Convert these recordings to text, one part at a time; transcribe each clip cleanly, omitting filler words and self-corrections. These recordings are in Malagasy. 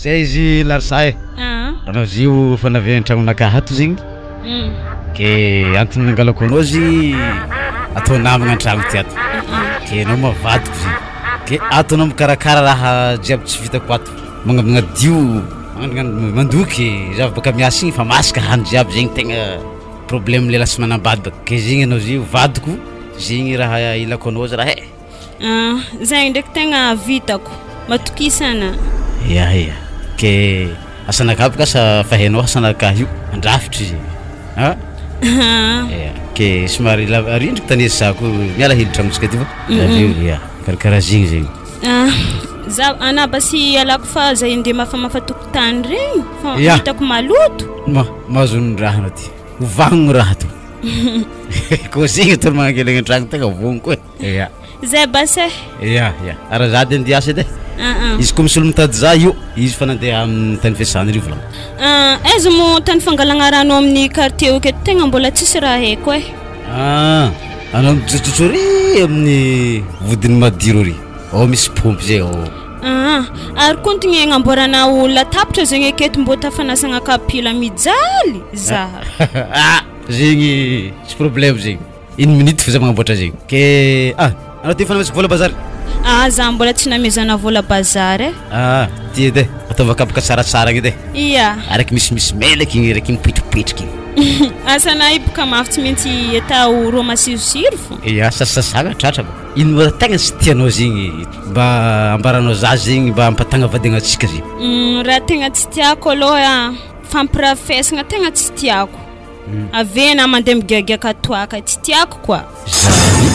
Zay izy Larsa e. Anao izy io fa navy an-tragnonakahy ato zegny. Ke antony nangalako anao izy atao namagna an-tragno ty ato. Ke anao ma vadiko zegny. Ke ato anao mikarakara raha jiaby tsy vitako ato. Magnadio, magnanognano mandoky, za avy bôka miasa igny fa masaka hany jiaby zegny tegna problème lehilahy tsy manambady baka. Ke zegny anao izy io vadiko, zegny raha ilako anao zalahy e. Ah, zegny ndraiky tegna vitako, matokisa anà. Ya ya, ke asanakahy bôka asa fa hainao asanakahy io, mandrafitra izy a. Ya, ke somary lava arindriko tany za ko miala hely tragnontsika ty fa avy eo ya, karakaraha zegny zegny. Ah, za anà basy ialako fa za andeha mafamafa tokotany regny fa hitako maloto. Ma, mahazo ny raha anao ty, ho vagnona raha to. Koa zegny atao magnangelagna an-tragno tegna vognona koa e. Ia. Zay basy eh. Ia, ia. Ary za de andeha hiasa edy e. Ah, ah. Izy koa misy olo mitady za io, izy fa nandeha amin'ny tany fiasana ry volagno. Ah, aiza moa tany fangalagna rano amin'ny quartier aketo tegna mbola tsisy raha haiko eh. Ah, anao mijotsojoso ary amin'ny vodin'ny madiro ary. Ao misy paompy zay ao. Ah, ary kontigny agnamboarana latabatra zegny aketo mbô tafanasagna kapila mijaly za. Ah, zegny tsy problème zegny. Une minute fa za magnamboatra zegny. Ke ah, anao ty efa namezako vola bazary? Ah, za mbola tsy namezana vola bazary eh. Ah, ty edy eh, ataova kapoka tsaratsara igny edy eh. Ia. Araiky misimisy melaky igny, araiky mipetripetriky igny. Asa na hiboka mafy tsy maintsy atao ro masirosiro fô. Ia, sasasasagna tratra ba. Ino raha tegna tsy tianao zegny mba ambaranao za zegny mba hampatagna vadiagna antsika zegny? Raha tegna tsy tiako alôha fampirafesagna tegna tsy tiako. Avy eo na mandeha migiagiaka toaka tsy tiako koa. Zany?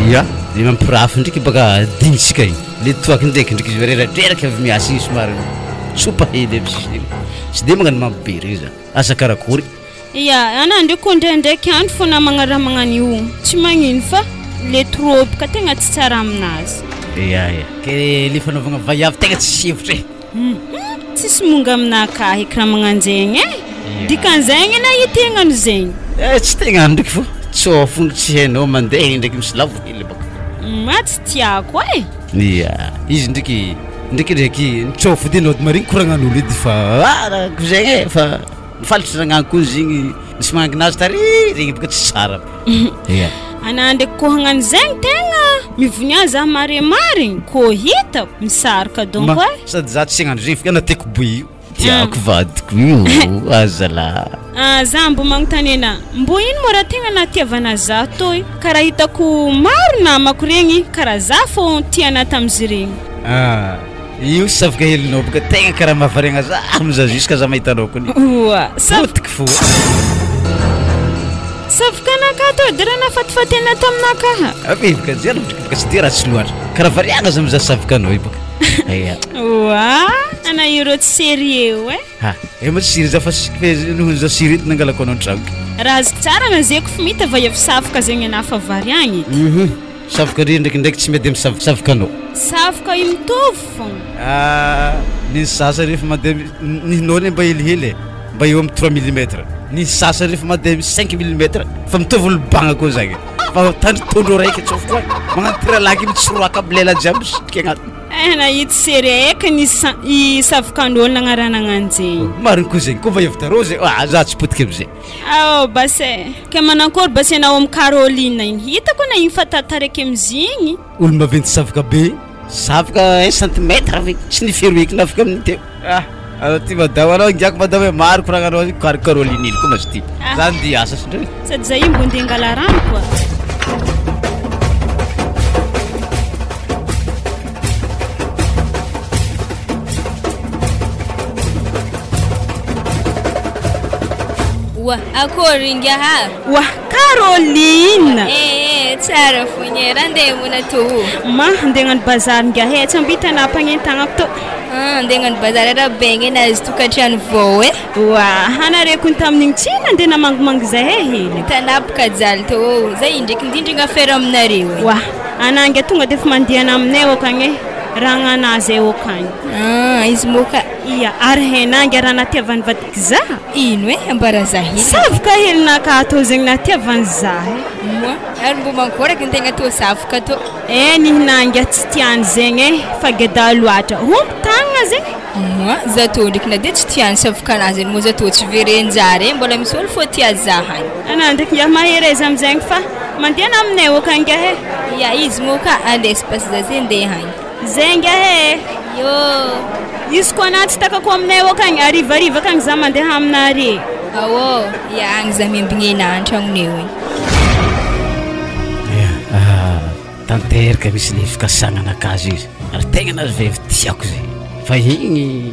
Ia, le mampirafy ndraiky baka adinontsika igny. Le toaka ndraiky ndraiky izy reradreraka avy miasa igny somary tsopa hely aby sisiny igny. Tsy de magnano mamy be regny za. Asa karakory? Ia, anah ndraiky koa ndraindraiky andro fô namagna raha magnano io tsy magnino fa le trop boka tegna tsy tsara aminazy. Ia, ia. Ke le fanaovagna vaiavy tegna tsisy hevitra e. Hum tsisy monga aminakahy eky raha magnanjegny e! Dikan'izegny na i tegnany zegny. Eh tsy tegnany ndraiky fô tsô fony tsy hainao mandeha ndraiky misy lavo hely bôka. Ma tsy tiako e! Ia, izy ndraiky ndraikindraiky nitsô fo de anao marigny koragnan'olo edy fa ah raha ko zegny e fa mifalitry ragnano koa zegny misy magnangina azy tary regny bôka tsy tsara. Ia. Anah ndraiky kô hagnano zegny tegna mivonia zah mare marigny kô hitako misaraka donc Ma, e. sady za tsy hagnano zegny fa na tiako be io. Tiako vadiko io azalahy. Ah, za mbo magnontany anah, mbô ino mô raha tegna nahatiavana zah tô io? Karaha hitako maro namako regny karaha zah fô tia anah tamizy regny. Ah, io savoka helinao boka tegna karaha mahavariagna za mizaha jusqu'à za mahita anao kony. Oa, sav- Potiky fo. Savoka anakahy tô de raha nahafatifaty anah taminakaha. Avy boka zay aloha boka tsy de ratsy loatra. Karaha variagna za mizaha savoka anao io boka. Ia. Oa, anah ireo tsy sérieux e. Ha, eo ma tsy sérieux za fa noho ny za sérieux ty nangalako anao an-tragno. Raha azoko tsara nazeko fo mita va efa savoka zegny anah fa variagna edy. Mhm. Savoka ndry ndraikindraiky tsy miady amin'ny savoka anao. Savoka io mitovy fogna. Ah, ny sasany rehefa mandeha ny hinao anie mba helihely e, mba eo amin'ny trois millimètres. Ny sasany rehefa mandeha amin'ny cinq millimètres fa mitovy lobagna koa zagny. Fa tandrotondro raiky atsofoko agny, magnano tiralagy mitsoroaka aby lela jiaby misitriky agnatiny. Eh, nahita serie eky ny sa- i savokan'olo nagnarana agnanjegny. Marigny koa zegny, koa va hevitrareo zay, ah za tsy potika amizay. Ao basy e. Ke manankory basy anao am Caroline igny? Hitako na igny fa tataraiky amizigny. Olo maventy savoka be, savoka un centimètre ve, tsy nifero eky nafika amin'ny teo. Ah, anao ty madama, anao ingiako madama hoe maro koragnanao io, kar Caroline iny koa ma izy ty. Za ndeha hiasa sindre. Sady za io mbô ndeha hangala rano koa. Oa, akory ingaha? Oa, Caroline! Eh, eh, tsara fogna e, raha andeha mona tô. Ma, andeha hagnano bazary ingahy e, tsy ambita na ampagnentagnako tô. Ah, andeha hagnano bazary arahabaigna e, nahazo tokantrano vao e. Oa, anareo kony tamin'igny tsy nandeha namangimangy zahay hely. Tanapaka jaly tô, zay indraiky indrindra affaire aminareo e. Oa, anah ingahy tonga de efa mandehana aminay akagny e. Ragnanahy zay okagny. Ah, izy moa ka. Ia, ary hainà ngiahy raha natiavan'ny vadiko za? Ino e? Ambara za hely. Savoka helinakahy tô zegny natiavany za e. Moa, ary mbô mankoraky ny tegna tô savoka tô. Eh, nihinà ngiahy tsy tiany zegny e, fa geda loatra. Omby tagnana zegny. Moa, za tô ndraiky na de tsy tiany savokanahy zegny moa za tô tsy verenjary e, mbola misy olo fô tia za hagny. Anà ndraiky ngiahy mahereza amizegny fa mandehana aminay okagny ngiahy e. Ia, izy moa ka alesy basy za ze ndeha agny. Zay ngiahy e. Yo. Izy koa anà tsy takako aminay okagny, harivariva akagny za mandeha aminare. Aô, ia agny za miambigny anà an-tragnonay eo igny. Ia, tanteraka mihitsy le fikasagna anakahy zegny ary tegna nazy vehivy tiako zay fa igny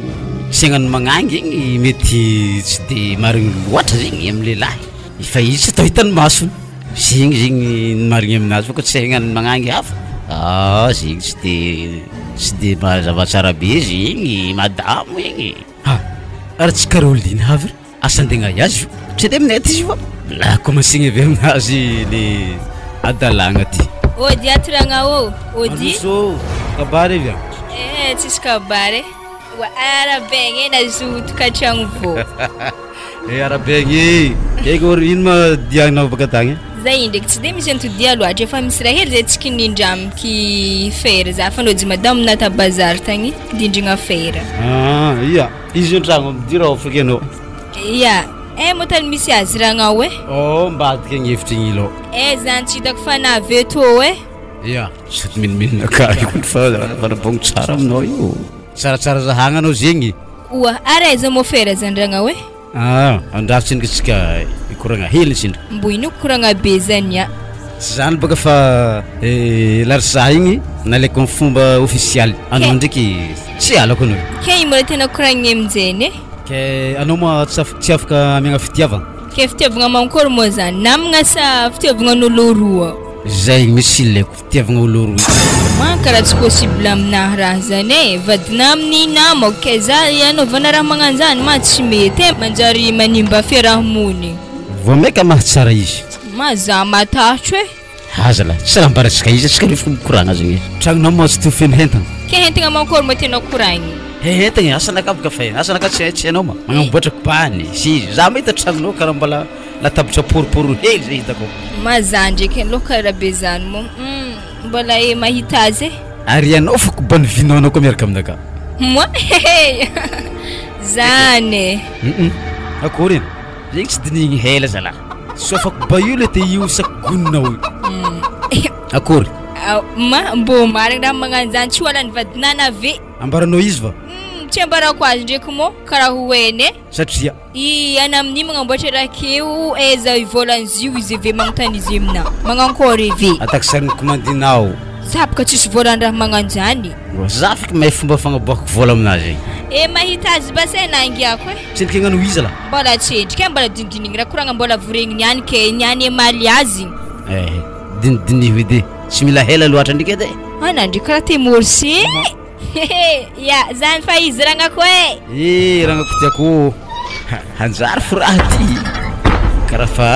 fiaignany magnangy igny mety tsy de marigny loatra zegny amy lehilahy fa izy tsy atao hitan'ny masony, zegny zegny ny marigny aminazy fa kô tsy hagnano magnangy hafa, ah zegny tsy de tsy de mazava tsara be zegny madamo igny, ha ary tsy Caroline avy ry. Asa andeha aia izy io? Tsy andeha aminay aty izy io fa la commencegna avy aminazy le hadalagna ty. Ody ato ragna ô! Ody. Mandroso ô! Kabary avy a! Eh tsisy kabary e! Oa arahabaigna e nazoto tokantragno vao. Eh arahabaigna e! Eka ô ry ino ma diagnao baka tagny? Zay ndraiky tsy de misy antodia loatra fa misy raha hely zay tsy kinindramiko fera za fa nody madame nata bazary tagny dindrigna fera. Ah ia! Izy io an-tragno, midira ao feky ianao. Ia, eh moa tany misy azy ragnao eh. Oh, ambadika ny hevitry ny ilao. Eh zany tsy hitako fa navy eto eh. Ia, sady menomenona ka io fa vanabogno tsara aminao io. Tsaratsara zahagna anao zegny. Oa, ary aiza moa fera zany ragnao eh. Ah, andraso tsindriky tsika hikoragna hely tsindriky. Mbo ino koragna be zany a. Tsy zany baka fa Larissa igny nalaiko amin'ny fomba ofisialy, anao ndraiky tsy halako anao. Ke ino mbola tena koragniny aminjeny e? Ke anao moa tsy af- tsy afaka amiagna fitiavagna? Ke fitiavagna mankory moa zany? Namagna sa fitiavagnan'olo roa? Zay mihitsy ilaiko. Fitiavagna olo roy. Ma karaha tsy possible aminahy raha zany e, vadina amin'ny namako kay za anaovana raha magnanzany ma tsy mety e, manjary manimba fiarahamonigny. Vao maika mahatsara izy. Ma za matahotro e. Aza lahy, tsy raha ambarantsika izy, antsika refa mikoragna zegny e. Tragnonao moa tsy toy feno hentagna. Ke hentagna mankôry moa tianao koragnina? He hentagna e, asanakahy boka fa asanakahy tsy tsy hainao ma, magnamboatra kobany sy izy, za mahita tragnonao karaha mbola. Latabatra poripori hely zay hitako ao. Ma za ndreky aloha karaha be zany moa hum mbola e mahita azy e. Ary ianao fa kobany vinao koa miaraka aminakahy. Moi hehe zany e. Hum akory e, zegny tsy dinihigny hela zalah, soa fa koba io le te io saky goninao io. Akory. Ma mbô marigny raha magnano zany tsy ho alan'ny vadinà ve? Ambaranao izy va? Hum tsy ambarako azy ndreky moa karaha ho hainy e. Satria. I ana amin'io magnamboatra raha keo aiza i volan'zio izy eve magnontany izy amina magnankôry eve. Ataky sarin'ny komandinao. Za boka tsisy volan-draha magnanjany. Za feky mahay fomba fagnaboahako vola aminazy egny. E mahita azy basy e nangiako e. Tsendriky hagnano iza lah? Mbola tsendriky e mbola dinidinigny raha koragna mbola voregny niany ke niany emaly azy. Eh dinidiniho edy e, tsy mila hela loatra ndriky edy e. Ana ndry karaha te morse. Hehe ya zany fa izy ragnako e! Eh ragnako tiako ô! Hanjary fo raha ty! Karaha fa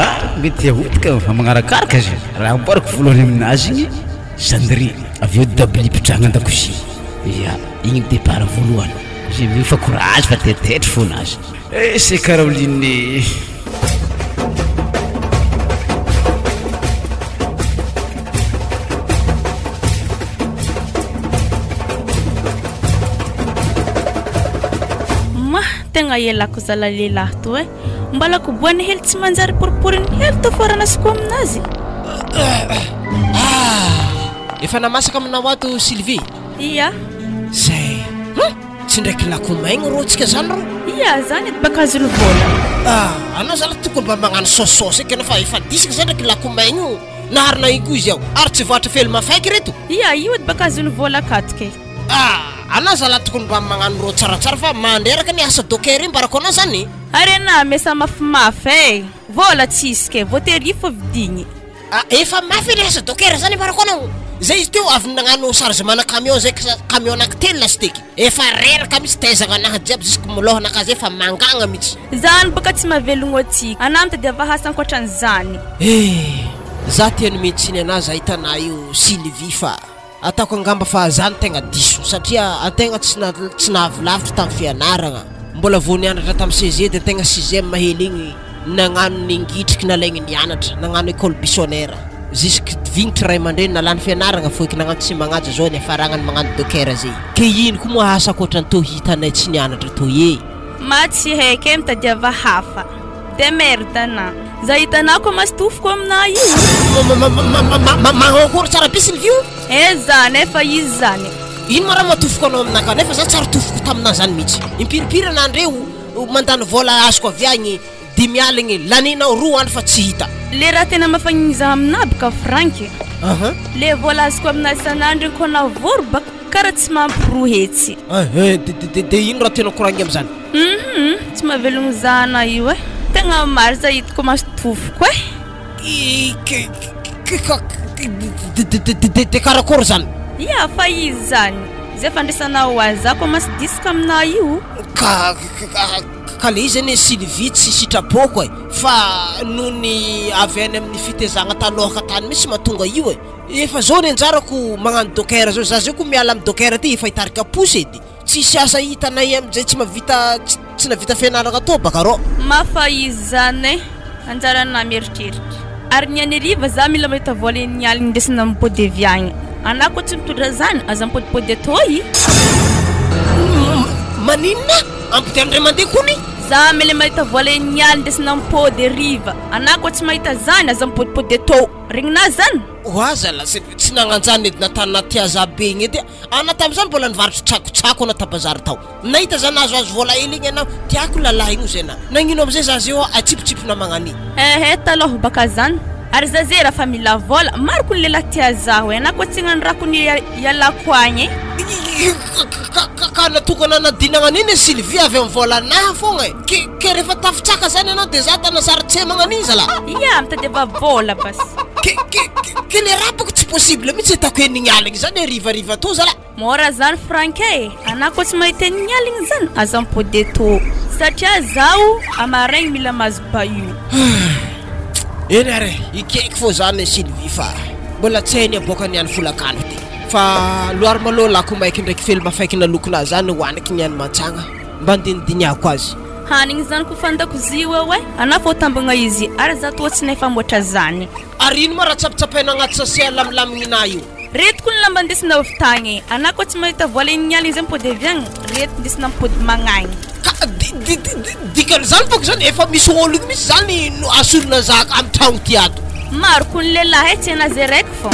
mety hahodika fa magnarakaraka azy, raha amboariko voalohany aminazy igny cendrier, avy eo dabli ipitrahagna an-dakozia, ya igny départ voalohany, izy amin'igny fa courage fa taitaitra fonazy. Eh c'est Caroline e! Ma, tegna elako zala lehilahy to e. Mbala koboany hely tsy manjary poriporiny hely to foranasiko aminazy. Ah, efa namasaka aminao ato Sylvie? Ia. Zay. Hum, tsy ndraiky lako maigny rô tsika zany rô. Ia, zany edy baka azony vola. Ah, anao zala tokony mba magnano saosy eky anao fa efa disaka zany ndraiky lako maigny io. Naharina iny koa izy ao ary tsy voatra fely mafaiky reto. Ia, io edy baka azony vola akatoka e. Ah, anao zala tokony mba magnano rô tsaratsara fa mandreraka ny asa docker io mbarako anao zany. Ary anah miasa mafimafy e, vola tsisy ke, voatery io fô vidigny. Ah, efa mafy ny asa docker zany ambarako anao. Zay izy teo avy nagnano chargement-na camion zay camion anaky telo lasiteky. Efa reraka mitsy taizagna anahy jiaby jusque lôhanakahy zay efa mangagna mitsy. Zany boka tsy mahavelogno atsika. Anah mitadiava asa ankoatran'izany. Eh! Za te hanome tsiny anahy za hitanà io Sylvie fa. Ataoko angamba fa za no tegna diso satria antegna tsy na tsy nahavy lavitra tamin'ny fianaragna. Mbola vao nianatra tamin'ny CG de antegna sixième hely igny nagnano ny ngitriky nalaigny nianatra, nagnano école buissonnaire. Jusque vignitry ray aman-dreny nalany fianaragna foiky nagnano tsy magnaja zao niafaragnany magnano docker zay. Ke ino koa moa asa ankoatran'ny tô hitanay tsy nianatra tô e! Ma tsy haiko e mitadiava hafa. Demerde ana. Za hitanà ko masy tofoko aminà io. Manao tsara be Sylvie o? Eh za nefa izy zany. Ino ma raha matofoko anao aminà ka nefa za tsary tofoko taminà zany mihitsy. Impiripiry anà ndreo mandany vola azoko avy agny dimy aligny laninao roa andro fa tsy hita. Le raha tena mafagnigny za aminà baka Franck. Aha. Le vola azoko aminà isan'andro igny kô navory baka karaha tsy mahampy roa hetsy. Eh de ino raha tianao koragnina amizany? Hum tsy mahavelogno zana io e. Tegna maro za hitako maso tofoko e. De karakory zany? Ya fa izy zany. Zay fandraisanao azy za koa masy disque aminà io. Ka ka le izy anie Sylvie tsy sitrapoko e fa noho ny avy any amin'ny fitezagna talohaka tany mihitsy mahatonga io e. Efa zao ny anjarako magnano docker zao, za zao koa miala amin'ny docker ty efa hitarika posy edy. Tsisy asa hitanay amizay tsy mahavita tsy nahavita fianaragna tô baka rô. Mafa izy zany e, anjaranà mieritreritra. Ary ny any hariva za mila mahita vola enigny aligny indesina mipody avy agny. Anà koa tsy mitondra zany, aza mipodipody atô i. Maninona? Ampody amindray mandeha kony? Za mila mahita vola enigny aligny indesina mipody hariva. Anà koa tsy mahita zany, aza mipodipody atô. Regninà zany? Oa zala tsy nagnanjany edy natany tiaza be igny edy. Ana tamizany mbola nivarotry tsakotsako ana ta bazary tao. Nahita za nahazoazo vola hely igny ana, tiako lalahy igny ozy ana. Nagnino amizay za zeo atsipitsipona magnani. Ehe taloha baka zany. Ary za ze raha fa mila vola, maro ko ny lehilahy tia zaho e, na koa tsy hagnano raha ko ny ialako agny e. Ka natokana nanadinagna an'iny e Sylvie avy amy volanahy fogna e. Ke ke rehefa tafitsaka zany anao de za tana sarotse magnan'iny zalahy. Ia, mitadiava vola basy. Ke ke ke le raha bako tsy possible mihitsy ataoko enigny aligny zany harivariva tô zalahy. Mora zany Franck e, anah koa tsy mahita enigny aligny zany aza mipody eto satria zaho amaraigny mila mahazo baio. Eny ary e, ikaiky fô zany Sylvie fa mbola tsy hainy aboaka niany folakandro ty. Fa loary malôha lako maiky ndraiky fely mafaiky nalokinahy zany hoaniky niany mantsagna mba andinidiniako azy. Hanigny zany ko fandakozia io eo e, anah fô tambagna izy ary za toa tsy nefa amboatra zany. Ary ino ma raha tsapitsapaina agnaty sachet alamilamigninah io? Reto koa ny lamba ndesina avy tagny e, anah koa tsy mahita vola enigny aligny zay mipody avy agny, reto ndesina mipody magnagny. Ka dikan'izany bôka zany efa misy ôlogno mihitsy zany no asorina zaka amy tragno ty ato. Maro koa ny lehilahy e, tsy anah zay raiky fô.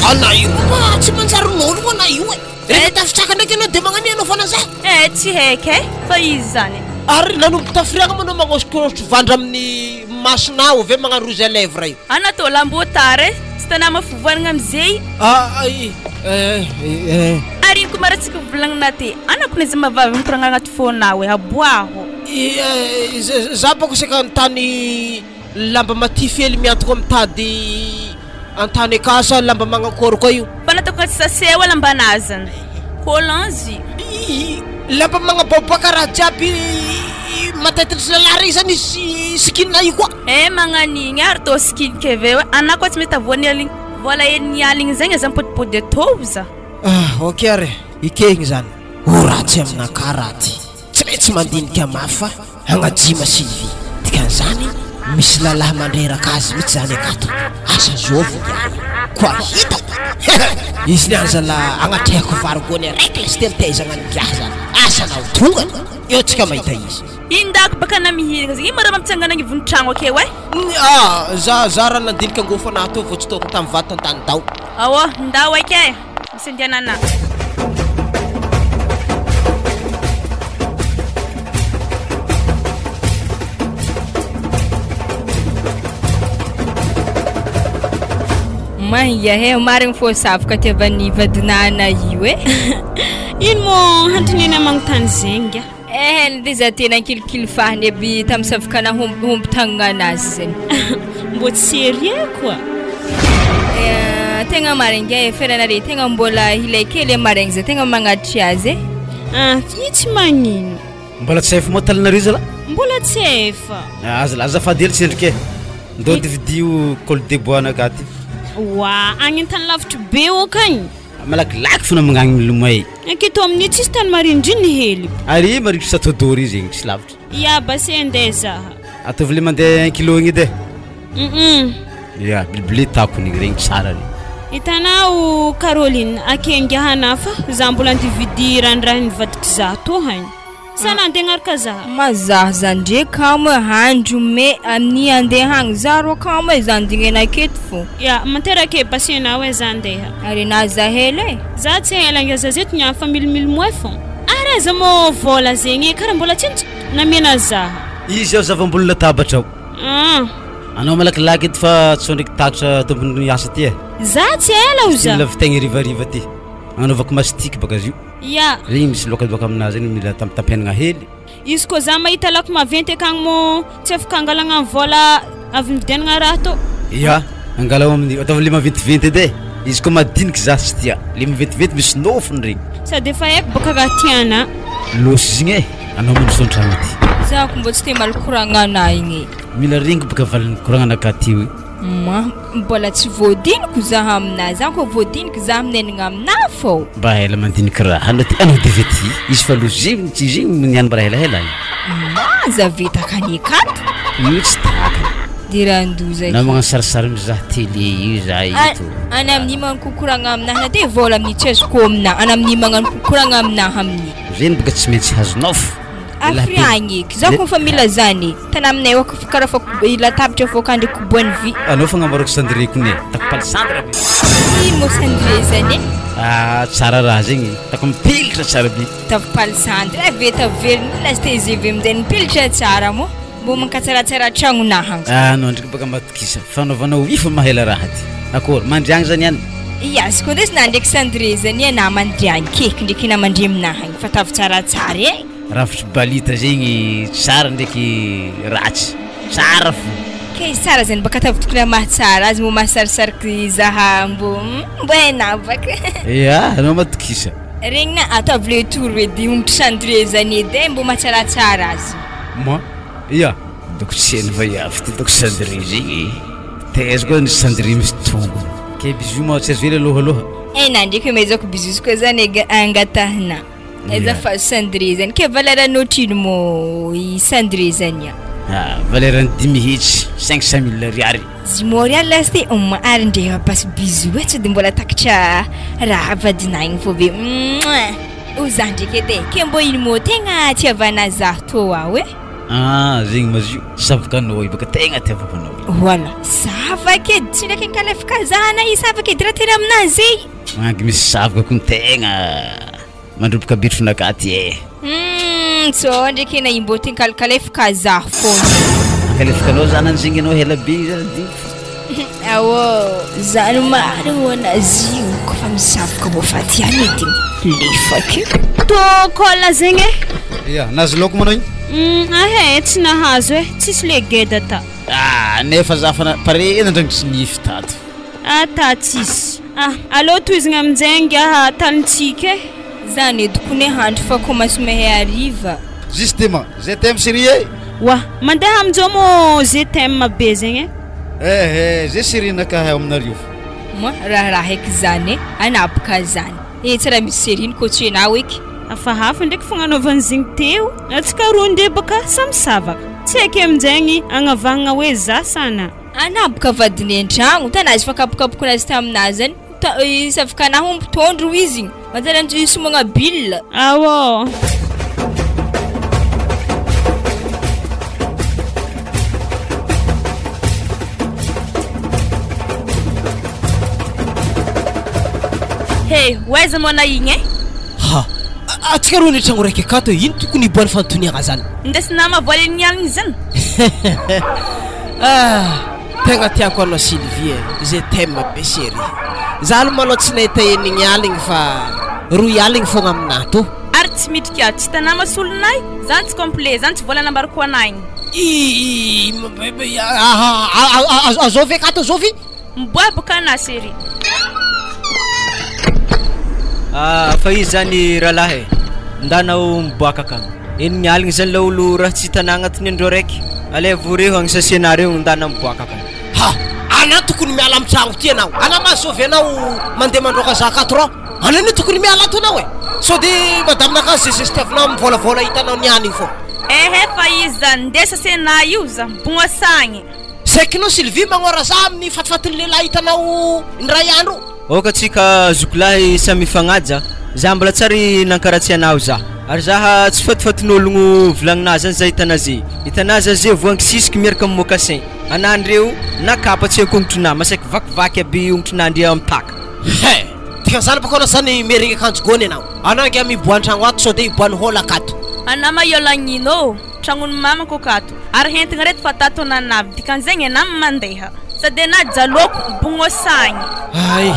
Anah io ma tsy manjary n'ôlogno anah io e. Rehefa tafitsaka ndraiky anao de magnano anao fana za. Eh tsy haiky e, fa izy zany. Ary nanomboka tafiriagna ma anao magnosokosotro vandra amin'ny masonao avy eo magnano rouge à lèvres io. Anah tô lambo tara e, tsy tanà mafivoaragna amizay. Ah eh eh. Ary ino koa ma raha tsika volagnina ty, anah kony izy mahavavy mikoragna agnaty fônao e, aboaho. Za bôka saika nitany lamba matify hely mihantogno amy tady antany aka sa lamba magnankôry koa io. Fa nataoko anaty sachet ao lambanazy zany, collant izy. Lamba magnaboaboaka raha jiaby mataititry lalahy regny zany izy sikinina io koa. Eh magnan'igny ary tô sikiniko aveo e, anah koa tsy mety avoan'ny aligny vola enigny aligny zegny aza mipodipody atô za. Ah ok ary e, ekegny zany. Ho ratsy aminakahy raha ty. Tsy maintsy mandinika mafy fa hagnajima Sylvie. Dikan'izany misy lalahy mandreraka azy mihitsy zany akato. Asa zovy ingahy io. Koa hitako. Izy niany zalahy agnatrehako vary gony araiky lasy telo taizagna an'ingahy zany. Asa na ho tongany. Eo tsika mahita izy. Indako baka na mihiragna zegny, ino ma raha mampitsangana agnivon'ny tragno akeo e? Ah, za za raha nandinika angofo anahy teo vao tsy tôko tamin'ny vato tantany tao. Aô, ndao aika e, misy andianana. Mahia he, marigny fô savoka tiavan'ny vadinana io e. Ino moa hantonena magnontany zegny nga? Eh, nde za tena kilikily fahiny aby tamin'ny savokana homby tagnana anazy zegny. Mbô tsy sérieux quoi. Eh, tegna marigny e, fiainanare tegna mbola hilay kely e maraigny za tegna magnatry azy e. Ah, io tsy magnino. Mbola tsy efa moa talinareo zalahy? Mbola tsy efa. Ah, azalahy azafady hely tsendriky e. Ndao dividio col de bois anakahy ty. Oa, agny an-tany lavitry be okagny. Malakilaky fona magnagny milomay. Aketo amin'io tsisy tany marindriny hely. Ary marikitry Château d'eau ry zegny tsy lavitra. Ia base andeha zaha. Ataovy le mandeha 1 kilo igny edy e. Ia, blibli takony igny, regny tsara regny. Hitanao Caroline, akengiahana fa za mbola andividy randrahin'ny vadiko za tô hagny. Sa nandeha agnaraka zaha? Ma zaha zany ndre kamo e, handro me amin'ny andeha agny za rô kamo e, za andignena aketo fô. Ia, manteraka e basenao e za andeha. Ary na za hela e. Za tsy hela nge za zeto niany fa milomilomay fô. Ary aiza mô vôla zegny e, kara mbola tsy namena zaha. Izy ao zava-ambony latabatra ao. Ah. Anao malakilaky eto fa tsy ndraiky takatra tompony asa ty e. Za tsy ela ho za. Mila vitaigny harivariva ty. Agnanaovako mastic baka izy io. Ya. Regny misy loaka baka aminazy regny mila tampitampiagnana hely. Izy koa za mahita lako maventy akagny mô tsy afaka angalagna ny vôla avy nividianagna raha tô. Ya, angalao amin'ny ataovy le maventiventy edy e. Izy koa madiniky za tsy tia. Le maventiventy misy nofony regny. Sady efa haiko bôka raha tianà. Losy izy igny e, anao mandroso an-tragno aty. Za ko mbô tsy te maly koragna anà igny e. Mila regny bôka valin'ny koragnanakahy ty hoe. Ma, mbola tsy voadiniko za aminà, za koa voadiniky za minenigna aminà fô. Mba ela mandiniky raha anao ty, anao de vety izy fa lozy tsy izy igny niany mba raha elaela igny. Ma, za vetaka any akato. Io tsy takany. De raha-ndoza Na magnano sarisary mizaha télé io za eto. Any amin'ny magnano kokoragna aminah na de vôla amin'ny tsy azoko aminah, any amin'ny magnano kokoragna aminah amin'ny. Regny boka tsy maintsy azonao fo. Afry agny eky, za koa fa mila zany e, tana aminay ao fa karaha fa latabatra faokandry koboan'ny vy. Anao fagnamboarako cendrier kony e, tako palissandre be. Ino moa cendrier zany e? Ah tsara raha zegny, tako mipilitra tsara be. Ataovy palissandre e, veta velogno lasy tgv aminjay mipilitra tsara moa, mbô mankatsaratsara tragnonah agny. Ah anao ndraiky baka matokisa, fanaovanao io fa mahela raha ty. Akory, mandry agny zany any? Ia, izy koa ndesina ndraiky cendrier zany e, na mandry agny keky ndraiky na mandry aminahy agny fa ataovy tsaratsara e. Rafitry balita zegny tsara ndraiky ratsy, tsara fo. Kay izy tsara zany baka ataovy tokony mahatsara azy mbô mahasarisariky zaha mbô mbô hainà baka. Ia, anao matokisa. Regny na ataovy le tour edy ombitry cendrier zany edy e mbô mahatsaratsara azy. Moi, ia, doko tsy hain'ny vaiavy ty doko cendrier zegny e, taiza koa ny cendrier misy tongony, kay bisous moa tsy azo ela alohaloha. Hainà ndraiky amezako bisous koa zany e angatahina. Aiza fa cendrier zany ke valeur ohatrino mô i cendrier zany a? Ah, valeur dimy hetsy, 500 000 ariary. Zimo ariary lasy ty ary ndre ampasy bisous e tsy de mbola takatra raha vadinà igny fô be. O za ndraiky edy e, ke mbô ino mô tegna tiavana za tô ao e? Ah, zegny ma izy io, savokanao io baka tegna tiavako anao io. Voilà, savaka edy tsy ndraiky nikalefaka zahana i savaka edy raha tena aminazy e. Magnangy misy savoka koa ny tegna mandroboka bitronakahy ty e. Tsô ndraiky na imbô ty nikalikalefaka za fôgna. Akalefaka anao zany zegny anao ela be zany diniko fa. Awô, zany marigny anazy io kôfa misavoka mbô fa tiany edy lefaka io. Tô cola zegny e. Ia, nahazo laoko moa anao igny? Ahe, tsy nahazo e, tsisy le geda ta. Ah, nefa za fa pare nandrangitry nify tato. Ah, ta tsisy. Ah, alô tohizagna aminjay ngiaha tanintsika e. Zany edy kony handry fa commence mahay hariva. Justement, je t'aime chérie e. Oa, mandeha aminjao mô je t'aime be zegny e. Eh eh, zay chérie nakahy ao aminareo. Moa raharaha eky zany e, anapaka zany. E tsy raha misy chérie ny coach anao eky. Hafahafa ndraiky fagnanaovany zegny teo. Antsika roa ndeha baka samy savaka. Tsy haiko aminjegny agnavahagna hoe za sana. Anaboka vadiny an-tragno, tanazy fa kapokapokonazy taminazy zany. Savaka anahy omby tondro izy igny. Manjary anjo somagna bile. Awô. Hey, ho aiza moa anà igny e? Ha, atsika roa ny tragno raiky akato e, ino tokony hiboahan'ny fanontaniagna zany? Indesinà mahavoaly an'igny alina zany. Ah, tegna tiako anao Sylvie e, je t'aime be chérie. Za aloha malôha tsy nahita enigny aligny fa roy aligny fogna aminahy tô. Ary tsy midrika, tsy hitanà masolonay? Zany tsy complet, zany tsy vola nambarako anà igny. I azovy akato azovy? Miboaha boka anà chérie. Ah, fa izy zany rahalahy e, ndanao miboaka akagny. Enigny aligny zany laolo raha tsy hitanà agnatin'ny andro araiky. Alaivo reo agny sasianareo ndana miboaka akagny. Ha, anà tokony miala amy tragno ty anao. Anà mahazovy anao mandeha mandroaka za akato rô. Anao anie tokony miala ato anao e! Sao dia madame-nakahy zay zestiavinao mivolavola hitanao niany iny fô. Ehe fa izy zany, ndeha sasena io za, boasagny. Saikinao Sylvie magnora za amin'ny fatifatin'ny lehilahy hitanao indray andro. Aoka tsika zokilahy samy hifagnaja, za mbola tsary nankaratsy anao za, ary za tsy fatifatin'ologno volagninà zany za hitanà ze, hitanà za ze voankisisiky miaraka am mocassin anà ndreo na kapa tsy haiko hongotrinà masaiky vakivaky aby hongotrinà ndre mitaka. He! Dikan'izany bôka anao zany mierigny akanjo gony anao. Anao angaha miboha an-tragno ato sao dia hiboahan'ny hôlaka ato. Anà ma hiôlagnino ô! Tragnon'i mamako akato. Ary hentigna reto fa tato nanavy. Dikan'izegny anà mandeha. Sady anà jalôko, bognôsagny. Hay!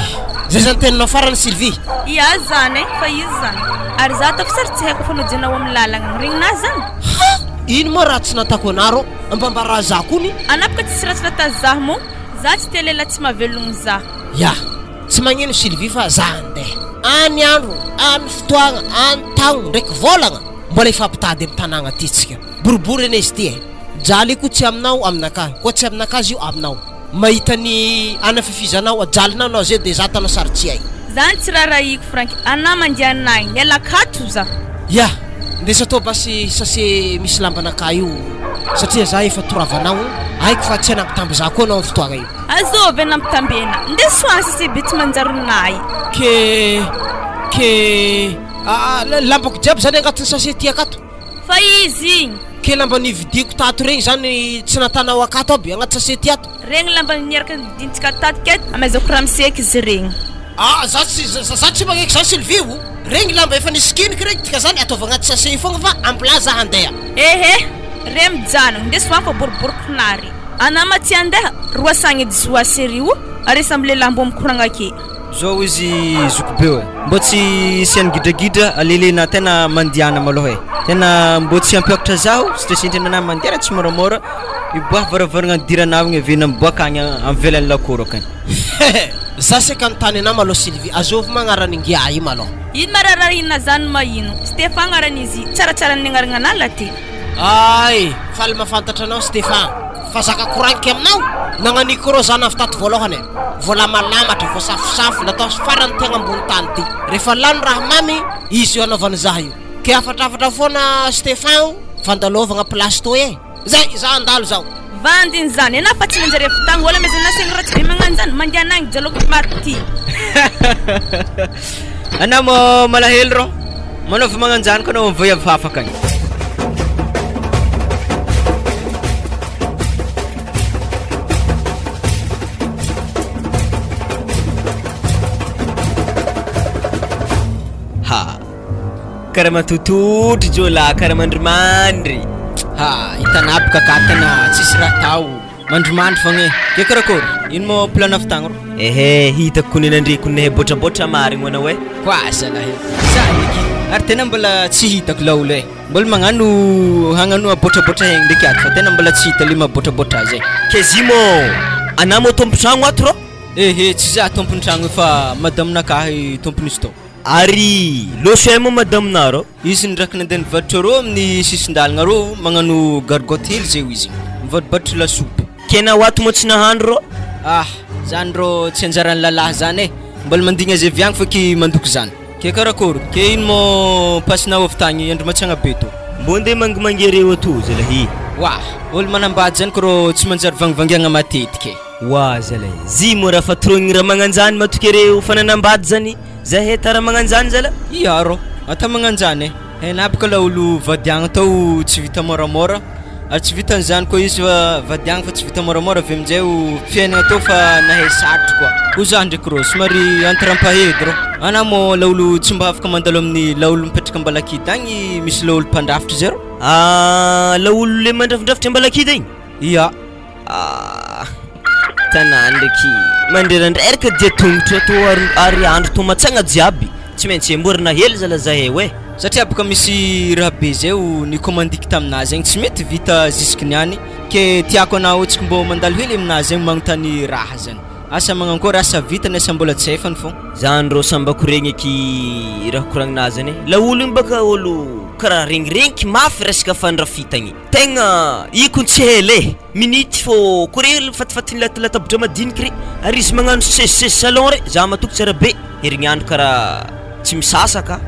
Zay zany teninao farany Sylvie? Ia zany e, fa izy zany. Ary za ataoko sary tsy haiko fanodianao amin'ny lalagna. Regninà zany? Ha! Ino moa raha tsy natako anà rô? Ambambara za kony? Anà boka tsisy raha tsy nata zah moa. Za tsy tia lehilahy tsy mahavelogno zah. Ya! Tsy magnino Sylvie fa za andeha. Any andro, any fotoagna, any taogno ndraiky vôlagna mbola hifampitady am tanagna aty tsika. Boribory anie izy ty e. Jaly io koa tsy aminao aminakahy, koa tsy aminakahy izy io aminao. Mahita ny anafifizanao ajalinao anao zay de za atanao sary tsy hay. Zany tsy rarahiko Franky, anah mandeha anagny, miala akato za. Ya! Ndeso atao basy sase misy lambanakahy io satria za efa toravanao, haiko fa tsy hanambitamby za koa anao am fotoagna io. Azovy anampitambena, ndeso agny sase be tsy manjary nahy. Ke ke ah lambako jiaby zany agnatin'ny sase ty akato. Fa izy igny. Ke lamba nividiako tato regny zany tsy natanao akato aby agnaty sase ty ato. Regny lamba niaraka nividintsika tato ke amaizako ramose eky izy regny. Ah za tsy za tsy magneky zany Sylvie o! Regny lamba efa nisikiniko regny dika zany ataovy agnaty sase io fogna fa ambilà za handeha. Ehe, re mijanogno, ndeso agny fa boriboriko nary. Anà ma tsy handeha, roasagny edy zoa sery o, ary samby lehilahy mbô mikoragna ake. Zao izy zokibeo e, mbô tsy isian'ny gidragidra alelena tena mandiana malôha e, tena mbô tsy hampiakatra zaho satria sendra anah mandeha raha tsy môramôra miboaha varavaragna nidiranao igny avy eo miboaka agny avelany lakoro akagny. Hehe, za saika anontany anah malôha Sylvie, azôvy ma agnaran'i ngiahy io malôha? Ino ma raharahina zany ma ino? Stefan agnaran'izy, tsaratsara ny agnaragna anah la ty. Ay! Faly mahafantatra anao Stefan, fa zaka koragniko aminao, nagnaniko rô za navy tato voalohany e, voalamalamatra, voasafosafo, natao farany tegna ambony tany ty, rehefa lany raha mamy, izy io anaovany za io, ke hafatrafatra foana Stefan o, fandalovagna place toy e, zay, za handalo zao. Vandiny zany, enao fa tsy nanjary avy tagny, ôlo amezana saigny ratsy be magnano zany, mandeha anagny jaloko maty ty. Anao mô malahelo rô, manaova magnanjany koa anao amy vaiavy hafa akagny. Ha, karaha matototry jôlah, karaha mandrimandry. Ha, hitanà boka akatana tsisy raha atao. Mandrimandry fogna e! Ke karakôry? Ino mô plan avy tagny rô? Ehe, hitako ko nenandre ko nehe bôtrabôtra marigny ho anao e! Koa zalahy e! Za ndraiky ary tena mbola tsy hitako laolo e! Mbola magnano hagnano bôtrabôtra hegny ndraiky ato fa tena mbola tsy hita le mahabôtrabôtra azy e! K'zy mô anà mô tompon-tragno ato rô? Ehe, tsy za tompon-tragno io fa madame-nakahy tompon'izy tô. Ary lôso aia moa madame-nà rô? Izy ndraiky nandeha nivarotra rô amin'ny sisin-dalagna rô magnano gargotte hely zay hoy izy, mivarobarotra lasopy. Kena ho ato moa tsy nahandro rô? Ah! Zany rô tsy anjaran'ny lalahy zany e! Mbola mandigny azy avy agny fa ky mandoky zany. Ke karakôry? Ke ino mô pasinao avy tagny Andrimatsagna be tô? Mbô ndeha mangimangy areo atô zalahy e! Wah! Olo manambady zany ko rô tsy manjary vangivangiagna matetiky e! Wah zalahy, zy moa raha fa torogny raha magnanjany matoky areo fa nanambady zany. Zahay tara magnanjany zala. Ia rô, ata magnanjany e. Hainà boka laolo vadiagna tao tsy vita môramôra, ary tsy vitan'izany koa izy fa vadiagna fa tsy vita môramôra avy aminjay o fiainagna tao fa nahay sarotro koa. Ho za ndraiky rô somary entre-mpahedy rô. Anà mô laolo tsy mba afaka mandalo amin'ny laolo mipetraka Ambalakidy agny misy laolo mpandrafitra zay rô. Ah, laolo le mandrafindrafitra Ambalakidy igny? Ia. Ah, tanà ndraiky mandrerandreraka dia tongotra tô ary ary andro tô matsagna jiaby, tsy maintsy amboarina hely zala zahay oe. Satria boka misy raha be zay o nikômandiky taminazy agny tsy mety vita jusque niany ke tiako anao tsika mbô mandalo hely aminazy agny magnontany raha zany, asa magnankôry asa vitany asa mbola tsy efany fô. Zany rô sambako regny eky raha koragninazy zany e, laolo igny baka ôlo karaha regniregniky mafy resaka fandrafitagny. Tegna iko tsy hela e! Minute fô ko re fatifatin'ny latabatra madiniky re ary izy magnano sezisezi salon re za matoky tsara be. Herignandro karaha tsy misasa ka.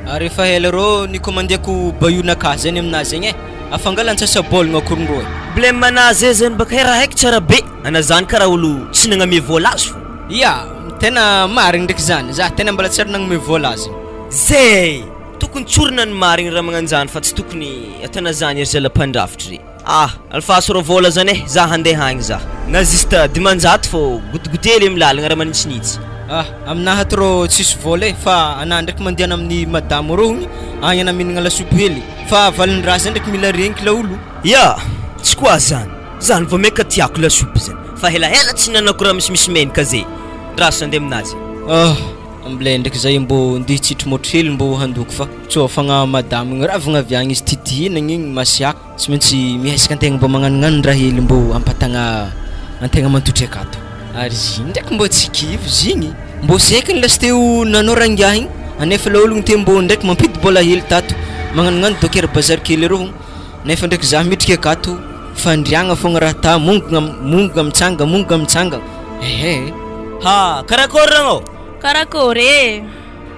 Ary efa ela rô nikômandiako bayou-nakà zany aminazy zegny e, afangala antsasa-bôlagna akory ndrô e. Blème anazy e zany baka e raha haiko tsara be, ana zany karaha olo tsy nagname vôla azy fô. Ya, tena marigny ndraiky zany, za tena mbola tsy ary nagnome vôla azy. Zay! Tokony tsorina ny marigny raha magnanjany fa tsy tokony atana zany ry zala mpandrafitry re. Ah! Alefaso rô vôla zany e, za handeha agny za. Na juste 500 fô gotigote le amy lalagna raha manitsinitsy. Ah! Aminahy ato rô tsisy vôla e, fa anah ndraiky mandehana amin'ny madamo rô hony agny anah mihinagna lasopy hely, fa valin-draha zay ndraiky mila regniky laolo. Ya! Tsy koa zany, zany vao maika tiako lasopy zany, fa helahela tsy nihinanako raha misimisy menaka zay, ndraso andeha aminazy. Ah! Ambilay ndraiky zay mbô ndeha hitsitry môtro hely mbô handoko fa tsô fagna madamo igny ravagna avy agny izy titihina igny masiaka. Tsy maintsy miezaka antegna mbô magnanognano raha hely mbô hampatagna antegna mantotry akato. Ary izy igny ndraiky mbô tsy kivy izy igny, mbô saikiny lasteo nanao rangahy igny, anefa le ologno teo mbô ndraiky mampidi-bôla hely tato, magnanognano docker bazary kely arô, nefa ndraiky za midriky akato, fandriagna fogna raha ata, mongona mongona mitsanga mongona mitsanga, ehe. Ha, karakôry ragnao? Karakôry e!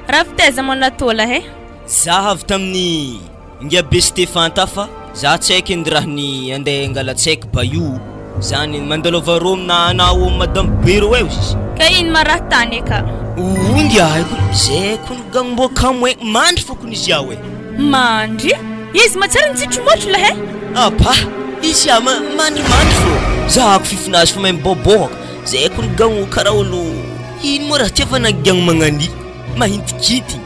Raha fitaiza manatôla he? Za avy tamin'ny Ingahy be Stefan ta fa za tsy haiko iny raha ny andeha hangala-tsaiky Bayou zany mandalova rô amina anao ao madame be rô eo izy. Ka ino ma raha tany e ka. O ingahy ko zay kony gang mbô kamo e mandry fô kony izy ao e. Mandry? Izy ma tsary nitsitromotro lah e. Apa! Izy ah ma mandry mandry fô zahako fifinazy fô mahay mibôbôhaka zay kony gang karaha olo ino moa raha ty efa nagiagna magnania. Mahintikintigny,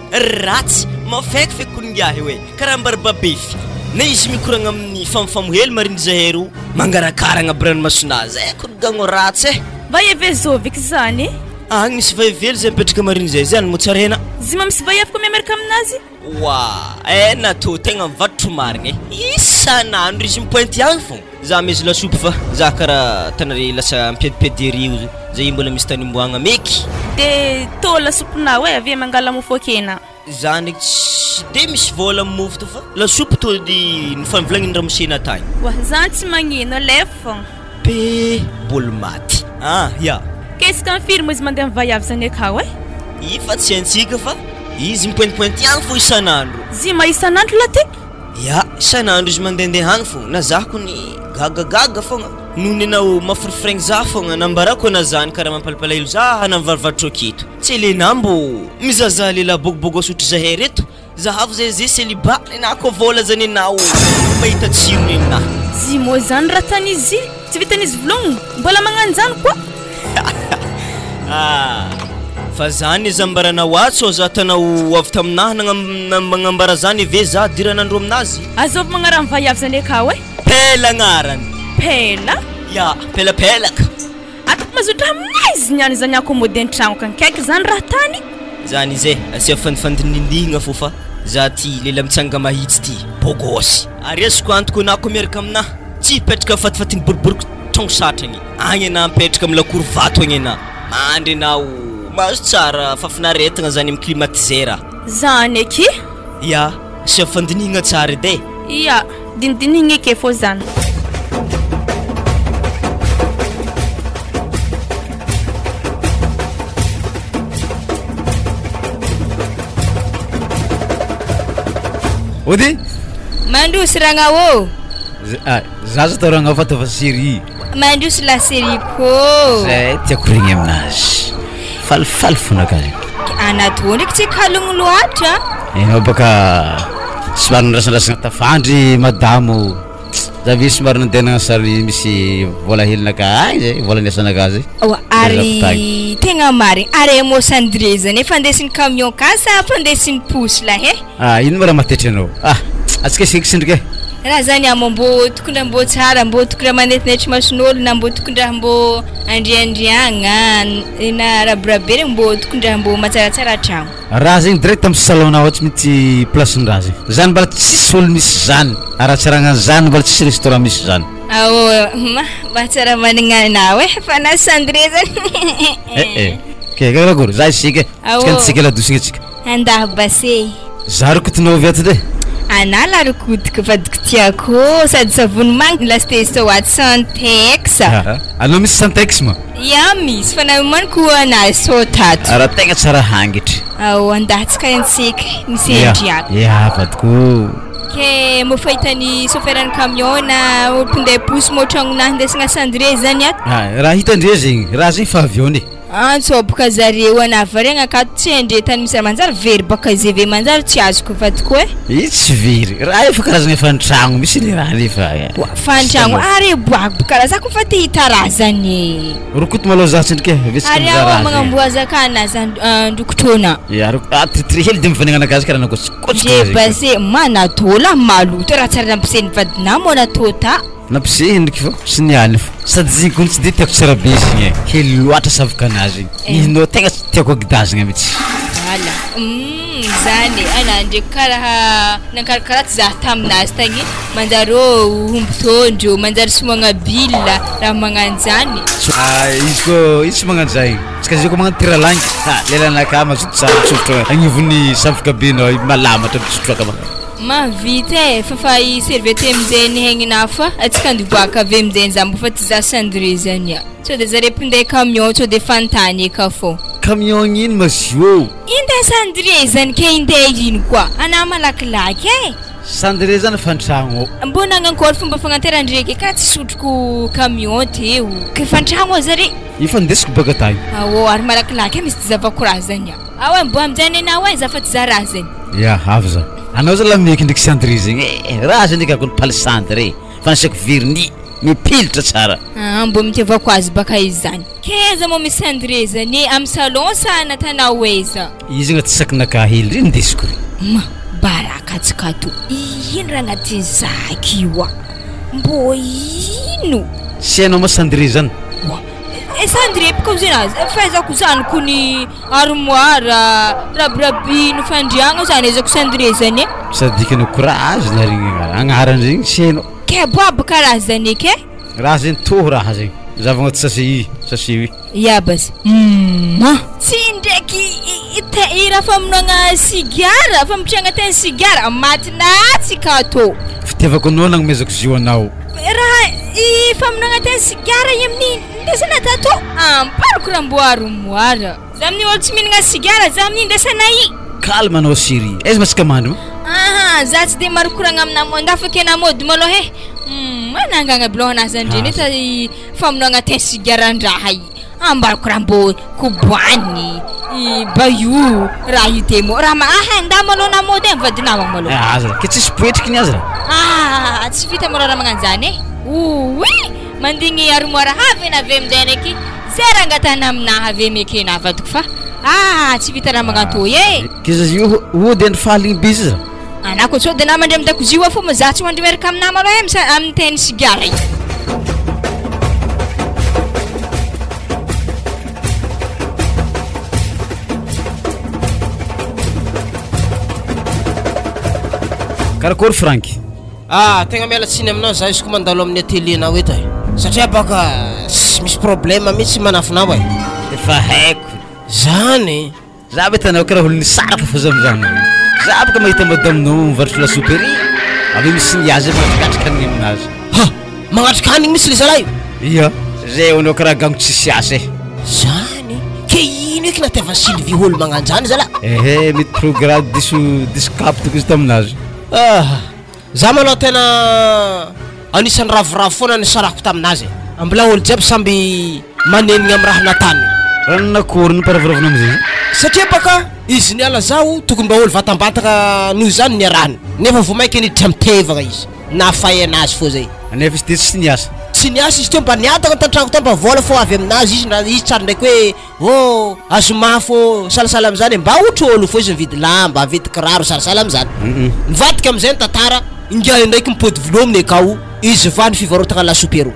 ratsy, mafekifeky kony ngiahy io e, karaha ambarababefy, na izy mikoragna amin'ny famofamohely mariny zahay ro mangarakaragna aby ranomasonazy e, kony gagno ratsy e. Vaiavy zôviky zany e? Agny misy vaiavy zay mipetraka mariny zay, zany moa tsarena. Zima misy vaiavy koa miamerika aminazy? Oa, eh na tô tegna mivatotro marigny e, isan'andro izy mipointy agny fô. Za mezy lasopy fa za kara tanare lasa ampiadipiady ery io zay mbola misy tany omboagna meky. De tô lasopinao e, avia mangala mofo akena. Za ndraiky tsy de misy vôla amy mofo to fa lasopy tô de nifampivolagnin'i ramose natagny. Oa, za tsy magnino, alefa fogna. Pe bôly maty ah ya. K'est-ce qu'un film izy mandeha amy vaiavy zany akao e? I fa tsy haintsika fa izy mipointipointy agny fô isan'andro. Zima isan'andro la ty? Ya, isan'andro izy mandehandeha agny fô, na za kony gagagaga fogna noho ny anao mafirifiraigny za fogna, nambarako ana zany karaha mampalapalahelo za ana mivarivaritra aketo, tsy lehilahy mbô mizahazaha lehilahy bôgobôgôsy ohatry zahay reto, zahavo zay ze celibat, nenah koa vôla zany enao mahita tsirony nenah. Zimô zany raha tany izy tsy vitan'izy volognina mbola magnanjany koa. Ah, fa zany izy ambaranao ahy sao za tanao avy taminahy nagnambara zany ve za diranandro aminazy? Azovy magnarany vaiavy zany akao e? Pela agnarany. Pela? Ya, pelapelaka. Ataoko mazotra aminahy izy niany zany accommodé an-tragno ka nkaiky zany raha tany. Zany izy e, asia fandifandinindihigna fô fa za ty lela mitsanga mahitsy ty, beau gosse. Ary azoko antoko anah ko miaraka aminahy, tsy hipetraka fatifatiny boriboriko tragno satragny. Agny anah mipetraka am lakoro vato agny anah. Mandry anah o, mahazo tsara fafinaretagna zany am climatiseur. Zany akia. Ya, asia fandinihigna tsara edy e. Ya, dinidinihigna eke fô zany. Ody? Mandroso ragna ô. Za zao tao ragna fa ataova série. Mandroso la série ko. Zay tiako regny aminazy. Falifaly fona ka zegny. Anatô ndraiky tsy kalogno loatra. Enao baka somary nirasandrasana tafandry madamo. Za ve somary nandeha nagnano sary misy vola helinaka agny zay, vola niasanaka zay. Oa, ary tegna marigny, ary Emo Sandré zany efa andesin'ny camion ka sa ampandesin'ny posy lahy e? Ah, ino ma raha mahatehitra anao? Ah, atsika isika sindriky e. Raha zany amo mbô tokony raha mbô tsara, mbô tokony raha manetinetra mason'olo na mbô tokony raha mbô andriandriagna na rabirabe regny mbô tokony raha mbô mahatsaratsara tragno. Raha zegny direct amy salon ao tsy mety place-n'ny raha zegny. Zany mbola tsisy olo misy zany, aratsaragna zany mbola tsisy restaurant misy zany. Ao, ma, mahatsara managna anao e, fa na Sandré zany. Eh eh, ke karakory, za isika e, Ao. tsika antsika ladosina atsika. Andaho base. Za ro kotinao avy ato de. Anà la rokodiko vadiko tiako ô, sady savony manga lasite sao ato Santex. Anao misy Santex ma? Ya misy fa naomaniko anà sao tato. Raha tegna tsara hangitry. Ao andatsika antsika misy endriako. Ya vadiko ô. Ke mô fahitany chauffeur-n'ny camion na olo mpinday posy mô tragnonà hindaisagna cendrier zany ato? Raha hitandre zegny, raha zegny fa avy eo ne. Antso boka zareo ana variagna akato tsy haindre tany misy raha manjary very baka izay ve manjary tsy azoko fa tokoa e. Io tsy very, raha io fa karazagna efa an-tragno misy le raha nefa e. Fa an-tragno ary e boako karaha za koa fa te hitarazany e. Rokoto malôha za tsendriky e, avetsika Ary mizaha aho raha zegny. magnamboazakana za androkotrona. Ya roko, ah tritry hely de mivanegna anakazy karaha nakôtsikotsiko Ndre zegny. base manatôla maloto raha tsara nampisen'ny vadinà moa natôta. Nampiseho endriky fa tsy niala fa sady izy igny kony tsy de tiako tsara be izy igny e, hely loatra savokanazy igny, izy no tegna tsy tiako agidazagna mitsy. Voilà, humm zany e, ana ndreky karaha nankarakaratsy za taminazy tagny, manjary ô omby tôndro, manjary somoagna bila, raha magnano zany. Izy kô izy tsy magnano zay, izy ka zay kô magnano tira langue, ha lelanakahy mazoto tsara mitsofotra agnivon'ny savoka be nao malamatra mitsotroka ma. Mahavita e, fa fa i serviette amizay nihaignina fa atsika andiboaka avy amizay za mbo fa tsy za cendré zany a. Sao de zare mpinday camion sao de fantany eka fô. Camion ino ma zio? Inday cendré zany ke inday ino koa? Anah malakilaky e. Cendré zany fa antragno ao. Mbô nagnankory fomba fagnanteran-dreky ka tsy sotroko camion teo. K'efa antragno ao zare. Efa ndesiko baka tagny. Aô ary malakilaky e misy tsy zavako raha zany a. Ao e mbô amizay nenah oe za fa tsy za raha zany. Ya avy za. Anao zalahy miaiky ndreky cendré zegny eh, raha zany akako ny palissandre eh, fa nasiako vernis mipilitra tsara. Aa mbô mitiavako azy baka izy zany. K'aiza moa misy cendré zany eh, amy salon sa natanao aiza? Izy agnaty sac-nakahy hely re ndesiko re. Ma, baraka antsika to, ino raha agnatin'ny sac io a? Mbô ino? Tsy hainao ma cendré zany? Oa, cendré bôka zay raha, fahaizako zany kony Armoire, rabirabino fandriagna zany aizako cendré zany e. Sady dikany courage na regny agnarany regny tsy hainao. Kebo aby karazany eky e. Raha zegny toho raha zegny. Zavagna anaty sachet i sachet io. Ya basy. Humm. Tsy ndraiky i raha famonoagna sigara, famotriagna tegna sigara, matinà tsy ka tô. Fitiavako anao nagnomezako zio anao. Raha i famonoagna tegna sigara i amin'ny ndesana tato, ampariko raha mbô armoire. Za amin'ny olo tsy mihinagna sigara, za amin'ny ndesana i. Calme anao chérie, aiza ma tsika mandry ma? Aha, za tsy de maro koragna amina mandafa ke na mody malôha e. Humm, manangagna aby lôhanahy zany ndre nefa i famonoagna tegna sigaran-draha i. Ambarako raha mbô koboany i Bayou raha io de mô raha ma aha ndà malôha na mody e mivadinao agny malôha. Ah, aza ke tsisy poetriky ny azy raha. Ah, tsy vita malôha raha magnano zany e. Ouii, mandigny armoire avy na avy aminjay ndraiky zay raha angatahana aminahy avy mekena vadiko fa ah tsy vita raha magnano tô e. Ke za io ody andro fahaligny be izy raha. Anà koa sao de na mandry amin-dakozia hoa fô ma za tsy mandry miaraka aminà malôha e misa- amin'ny teny sigara io. Karakôry Franky? Ah, tegna miala tsiny aminao za izy koa mandalo amin'ny atelier-nao eto e. Satria baka s- misy problème mihitsy manafinao e. Efa haiko. Zany? Za ve hitanao karaha olo nisaraka fô za mizaha anao io. Za boka mahita madame nao mivarotro lasopy ery, avy eo misy niazy magnatrikatrika hanigny aminazy. Ha! Magnatrika hanigny mihitsy le zalahy io? Ia, zay anao karaha gango tsisy asa e. Zany? Ke ino eky natiavan'i Sylvie olo magnanjany zalahy? Ehe, mety prograde diso diso capte koa izy taminazy. Ah! Za malôha tena anisan'ny ravoravo foana nisarahako taminazy e. Mbola olo jiaby samby manenigna am raha natany. Raha nanakôry no mparavoravo amizay? Satria baka izy niala zaho tokony mba olo vatambatagna noho izany niarahany nefa vao maika niditra mitevagna izy. Nahafay anazy fô zay. Nefa izy de tsy niasa. Tsy niasa izy teo mba niadagna tantragno tao mba vôla fô avy aminazy izy na izy tsary ndraiky hoe Oh! Azo mafy ô! Salasala amin'izany e! Mba ohatry olo fô izy mividy lamba, mividy kiraro, salasala amin'izany. Mivadika amin'izay ny tantara, ingahy ndraiky mipody vilominy akao, izy va ny fivarotagna lasopy ero.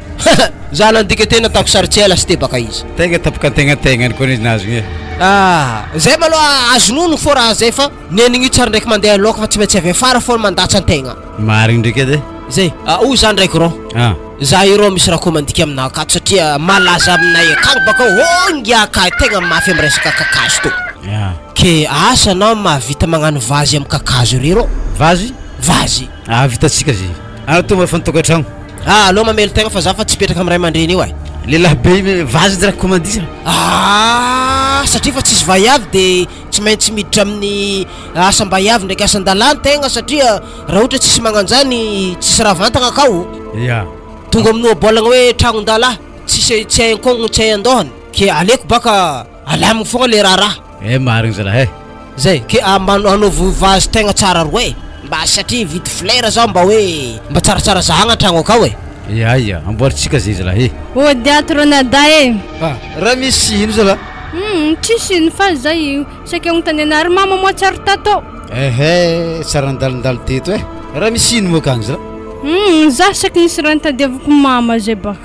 Za nandika teny ataoko sary tsy ela sy tebaka izy. Tegna tapaka antegnategnany koa nenazy igny e. Ah! Zay malôha azo nono fô raha zay fa nenigny io tsary ndraiky mandeha aloka fa tsy maintsy avy afara fô mandatsa antegna. Marigny ndraiky edy e. Zay! Ah, hoy za ndraiky rô. Ah. Za io rô misy raha mandiky aminah akato satria malaza aminay akagny bakao oh ngiah ka tegna mafy am resaka kakazo tô. Ya. Ke asa anao mahavita magnano vazy am kakazo re rô. Vazy? Vazy. Ah vitantsika zay. Anao tonga efa nitokantragno. Ah aleo mamelo tegna fa za fa tsy hipetraka amin'ny ray aman-dreny io eh. Lehilahy be vazy raha commandisa. Ah satria fa tsisy vaiavy de tsy maintsy miditra amin'ny asam-baiavy ndraiky asan-dalà tegna satria raha ohatra tsisy magnanjany tsisy raha vantagna akao. Ya. Tonga amin'ny ohabolagna hoe tragnon-dalà tsisy tsy hay an-kôgno tsy hay an-dôhany ke aleoko baka alamigny fogna le raharaha. Eh marigny zalahy eh. Zay, ke anaovo vazy tegna tsara roe mba satria hividy fleur zaho mba hoe mba tsaratsara zahagna an-tragno akao e. Ya ya, amboarintsika zay zalahy eh. Ody ato Ronadahy e. Ah, raha misy ino zalahy? Hum, tsisy ino fa zay saika agnontany anah ry mama moa tsary tato. Ehe, tsary nandalondalo teto eh. Raha misy ino moa akagny zalahy? Hum, zah saika nisy raha nitadiavako mama zay baka.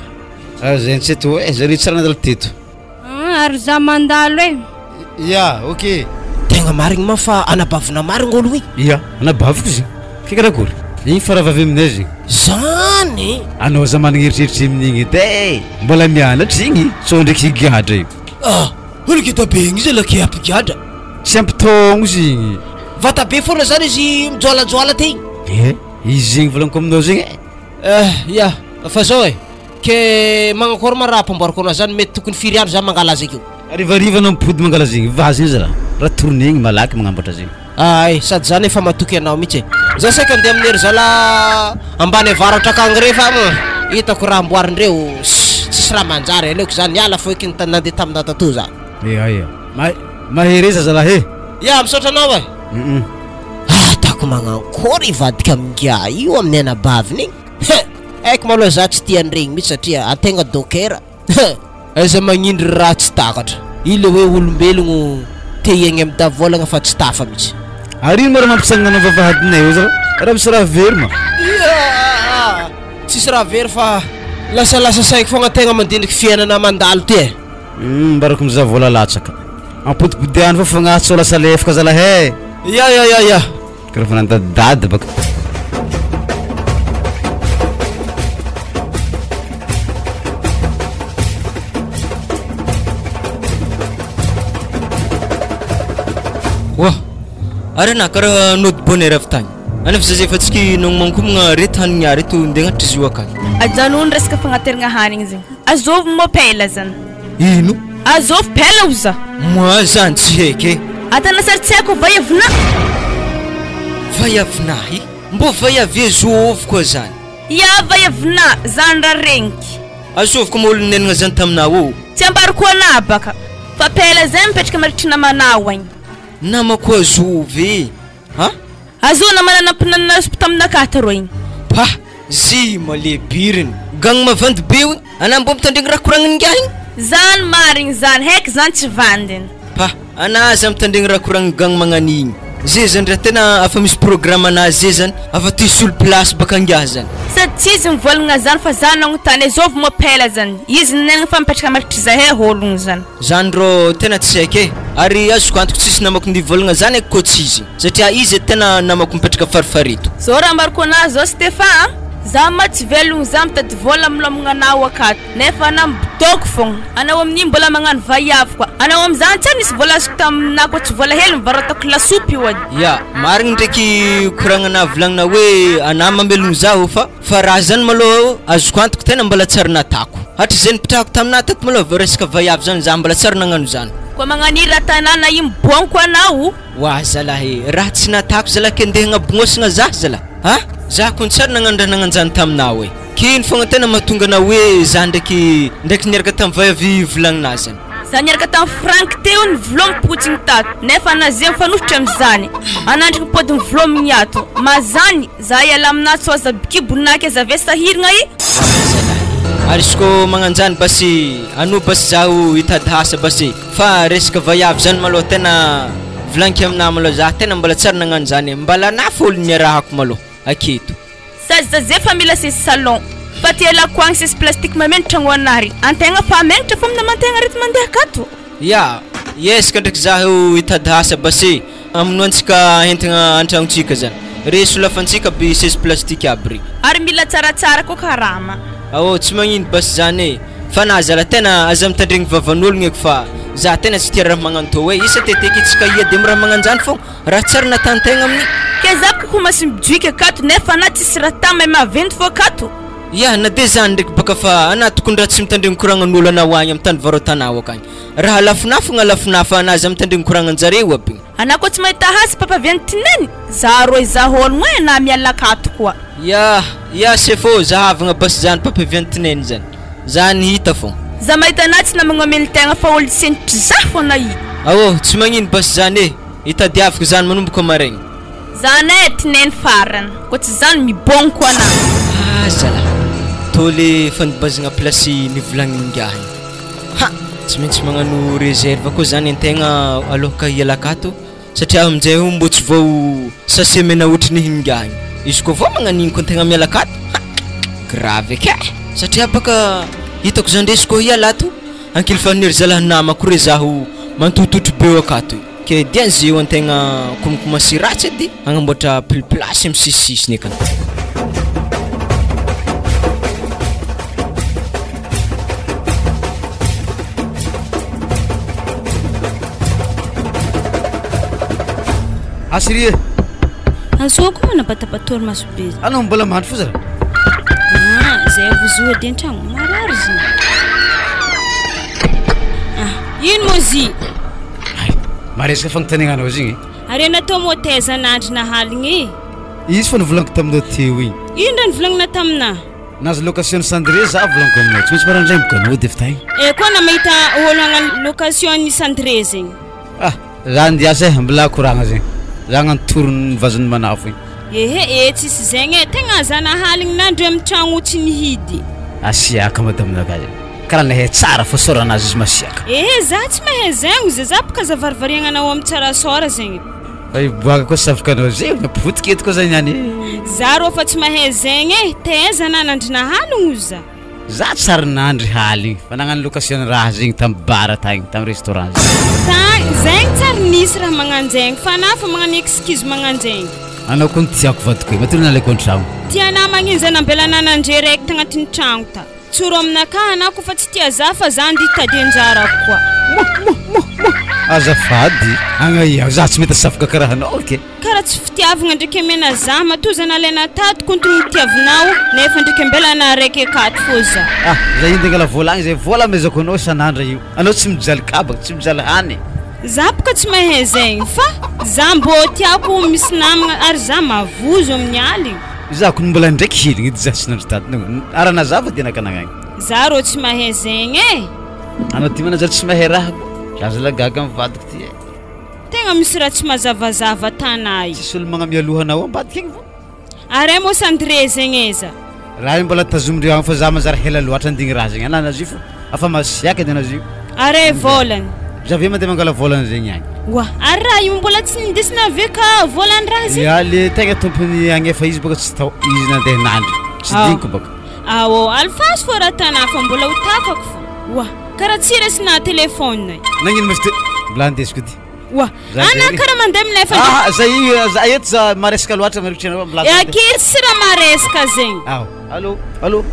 Ah, zay tsy eto eh, zare tsary nandalo teto. Ah, ary za mandalo e. Ya, ok. Tegna marigny ma fa anabavina marigny olo igny. Ya, anabaviko izy. Ke karakory? Igny faravavy aminay zegny. Zany? Anao aza managna eritreritry amin'igny edy e. Mbola mianatra igny, sao ndraiky higadra io. Ah, olo geda be igny izy laky hampigadra. Tsy ampy taogno izy igny. Vata be foana zany izy mijoalajoala ty igny. Eh, izy zegny volagniko aminao zegny e. Eh, ya, fa zao e. Ke magnakory ma raha ampamboariko anazy zany mety tokony firy andro za mangala azy akeo? Harivariva anao mipody mangala zegny vazy igny zalahy, raha tourner igny malaky magnamboatra zegny. Ay, sady zany efa matoky anao mihitsy e. Za saika andeha amin'ny ry zala ambany avaratra akagny rey fa hum, hitako raha amboarindreo tsisy raha manjary, aleoko za niala fô eky nandeha taminà tatoa za. Eha eha, mahereza zalahy e. Ya, misaotra anao e. Hum. Atako magnankory hivadika amin'ingahy io amin'ny anabaviny igny? Hein! Haiko malôha za tsy tia an'iregny mihitsy satria antegna dôkera. Hein! Aiza magnindry raha tsy takatra. Io le hoe olombelogno te hiaigna amin'ny davôlagna fa tsy tafa mihitsy. Ary ino ma raha mampisangana anao vavahadinay eo zalahy? Raha misy raha very ma? Ia! Tsisy raha very fa lasalasa saiko fogna tegna mandiniky fiainana mandalo ty e. Hum, mbarako mizaha vola latsaka. Ampodipodiano fa fagnahy tsy ho lasa lefaka zalahy e! Ya ya ya ya! Karaha fa nandadidady baka. Oa! Ary anà karaha nody bonheur avy tagny. Any fa zaza efa tsiky nagnomankomagna reto hanigny ahy reto ndeha agnatitra izy io akagny. Ajanony resaka fagnateragna hanigny zegny. Azovy moa pela zany. Ino? Azovy pela oza. Moi zany tsy haiky e. Atana sary tsy haiko vaiavina. Vaiavina i? Mbô vaiavy azovy koa zany. Ya vaiavina, zany raha regniky. Azovy koa ma olo nenagna zany taminao ô. Tsy ambarako anah baka. Fa pela zay mipetraka maritry namanao agny. Namako azovy e. Ha? Azovy namana nampinanina lasopy taminakahy tarô igny. Pah! Zima le biriny. Gang mavandy be io Anah mbô mitandregny raha koragniny ngiahy igny. Zany marigny zany, haiky zany tsy vandiny. Pah! Anah aza mitandregny raha koragniny gang magnan'igny. Ze zany raha tena afa misy programme anazy ze zany afa te hisolo place baka ngiahy zany. Sady tsy izy mivolagna zany fa za nagnotany azovy moa pela zany, izy nenagna fa mipetraka maritry zahay ologno zany. Zany rô tena tsy haiko e! Ary azoko antoko tsisy namako nivolagna zany aky koa tsy izy satria izy edy tena namako mipetraka farifarito. Zao raha ambarako anah zao Stefa a! Za ma tsy velogno za mitady vôla milômagna anao akato nefa anah mibidôko fogna, anao amin'igny mbola magnano vaiavy koa, anao amizany tsy ary nisy vôla azoko taminah koa tsy vôla hely nivarotako lasopy io edy. Ya, marigny ndraiky koragnana volagnina hoe anah mamelogno zaho fa Fa raha zany malôha azoko antoko tena mbola tsary natako. Hatrizay nipitrahako taminah tato malôha vao resaka vaiavy zany zah mbola tsary nagnano zany. Koa magnaniry raha tanàna io mibônko anao. Oah zalahy e, raha tsy natako zalahy ke ndeha hagnabognosagna zah zalahy a! Zah kony tsary nagnano raha nagnanjany taminao e! Ke ino fogna tena mahatonga anao hoe zah ndraiky ndraiky niaraka tamin'ny vaiavy volagninah zany? Za niaraka tamin'i Franck teo ny vlom potsiny tato nefa naze mifanohitra amizany anandriko mipody ny vlom igny ato mazany za hiala aminah tsy aza bikibonake aza ave sahiragna i. Ary izy kô magnanjany basy ano basy zaho hitady asa basy fa resaka vaiavy zany malôha tena volagniky aminah malôha zah tena mbola tsary nagnano zany e mbala nafy olo niarahako malôha aketo. Sady za ze fa mila sesy salon fa ty elako agny sesy plastique mameno tragno anah ry antegna fa megnatra fô namantegna reto mandeha akato. Ya, hiezaka ndraiky zaho hitady asa basy hamonoantsika entagna antragnontsika zany. Re solafantsika aby sesy plastique aby re. Ary mila tsaratsara koa karama. Ao tsy magnino basy zany e! Fa na zala tena aza mitandregny vavan'ologno eky fa za tena tsy tia raha magnano tô e, isa teteky tsika ia de raha magnanjany fô raha tsary natan-tegna amin'ny. Ke za bôka komasy mijoika akato nefa anah tsisy raha ta mahay maventy fô akato. Ya na de zany ndraiky bôka fa anah tokony raha tsy mitandregny koragnan'olo anao agny amy tany varotanao akagny, raha lafonafa lafonafa anah aza mitandregny koragnanjareo aby. Anah koa tsy mahita hasy papa vian'ny tineny, za rô izaho ôlogno e na miala akato koa. Ya, ya sefo zahavagna basy zany papa vian'ny tineny zany, zany hita fô. Za mahita anah tsy namagna mamelon-tegna fa olo sentry za fôna i. Ao tsy magnino basy zany e, itadiaviko zany manomboka maraigny. Zany e tineny farany, koa tsy zany mibôgno koa anah. Ah zalahy, tô le fanibazagna plasy nivolagniny ngiahy. Ha! Tsy maintsy magnano réserve koa zany antegna aloha hiala akato satria aminjay io mbô tsy vao sase mena ohatry ny hingiahy. Izy koa vao magnan'igny koa antegna miala akato, ha! Grave eky e! Satria baka hitako zany ndresy koa hiala ato, ankilifanin'ery zalahy namako re zaho mantototro be akato io. Ke dia zeo antegna komikomasy ratsy edy agnamboatra piliplasy amy sisisisiny akany. Asirie. Azoko koa manabatabatory maso be. Anao mbola mandry fo zara. Ah, zay vozo edy an-tragno marary izy. Ah, ino moa zy? Ay, maresaka fagnontaniana anao zegny. Ary natao moa taiza nandry nahaligny e? Izy fa nivolaniko taminao teo igny. Ino raha nivolagnina taminah? Nahazo location Sandré za volaniko aminao. Tsy maintsy maraindraigny boka anao edy avy tagny. E koa na mahita olo hagnano location ny Sandré zegny. Ah, za andiasa e, mbola koragna zegny. Za hagnano tour ny vazon'ny manafo igny. Ehe, e tsisy zegny e, tegna za nahaligny nandry amy tragno tsy nihidy. Asiaka madame zegny. Karaha nahay tsara fa sôranazy izy masiaka. Ehe, za tsy mahay zegny ze, za boka za varivarigna anao amy tsara sôra zegny. Fa iboaka koa savokanao zay, nampivotiko eto koa zany any. Za rô fa tsy mahay zegny e, taiza na nandry nahaligny ozy za. Za tsary nandry haligny fa nagnano location raha zegny tamy bar tagny, tamy restaurant zegny. Ta zegny tsary nisy raha magnanjegny fa na fa magnano excuse magnanjegny. Anao koa no tiako vadiko e, matoa nalaiko an-tragno. Tianà magnino zay nambelana nandre raiky tagnatin'ny tragno ta. Tsoro aminakahy anà koa fa tsy tia za fa za andeha hitady anjarako koa. Azafady, agnaia za tsy mety asavoka karaha anao ke. Karaha tsy fitiavagna ndraiky amena za matoa za nalaina tato kontony nitiavinao nefa ndraiky ambelana raiky akato fô za. Ah, za io ndengala vola agny zay vola amezako anao isan'andro io. Anao tsy mijaly kabaka, tsy mijaly hany. Za boka tsy mahay zegny fa za mbô tiako misy namagna ary za mavozo amin'ny aligny. Za ko mbola ndraiky heligny edy za tsy nandry tato. Ara nazava de nakanagna agny. Za rô tsy mahay zegny e. Anao ty manajary tsy mahay raha ko. Za zala gaga amy vadiko ty e. Tegna misy raha tsy mazavazava tanà io. Tsisy olo magnamia lohanao ambadika igny vo. Ary moa Sandré zegny aiza? Raha io mbola tazomindreo agny fa za manjary hela loatra andigny raha zegny. Anana azy io fo afa masiaka edy anazy io. Ary volany. Za avy mandeha mangala volany zegny agny. Oa, ary raha io mbola tsy nindesina avy ka volany raha zegny? Ya le tegna tompony agnefa izy bôka tsy tao, izy nandeha nandry. Tsy Ah. digniko bôka. Ao, alifasy fô raha tanà fa mbola ho takako fô. Oa, karaha tsy resina téléphone. Nagnino ma izy ty? Mbola andesiko ity. Oa, Za ana zay. karaha mandeha milefa Ah, za io za eto za maresaka loatra marikitry anao mbola. E aky tsy raha maresaka zegny. Ao. Allô, allô.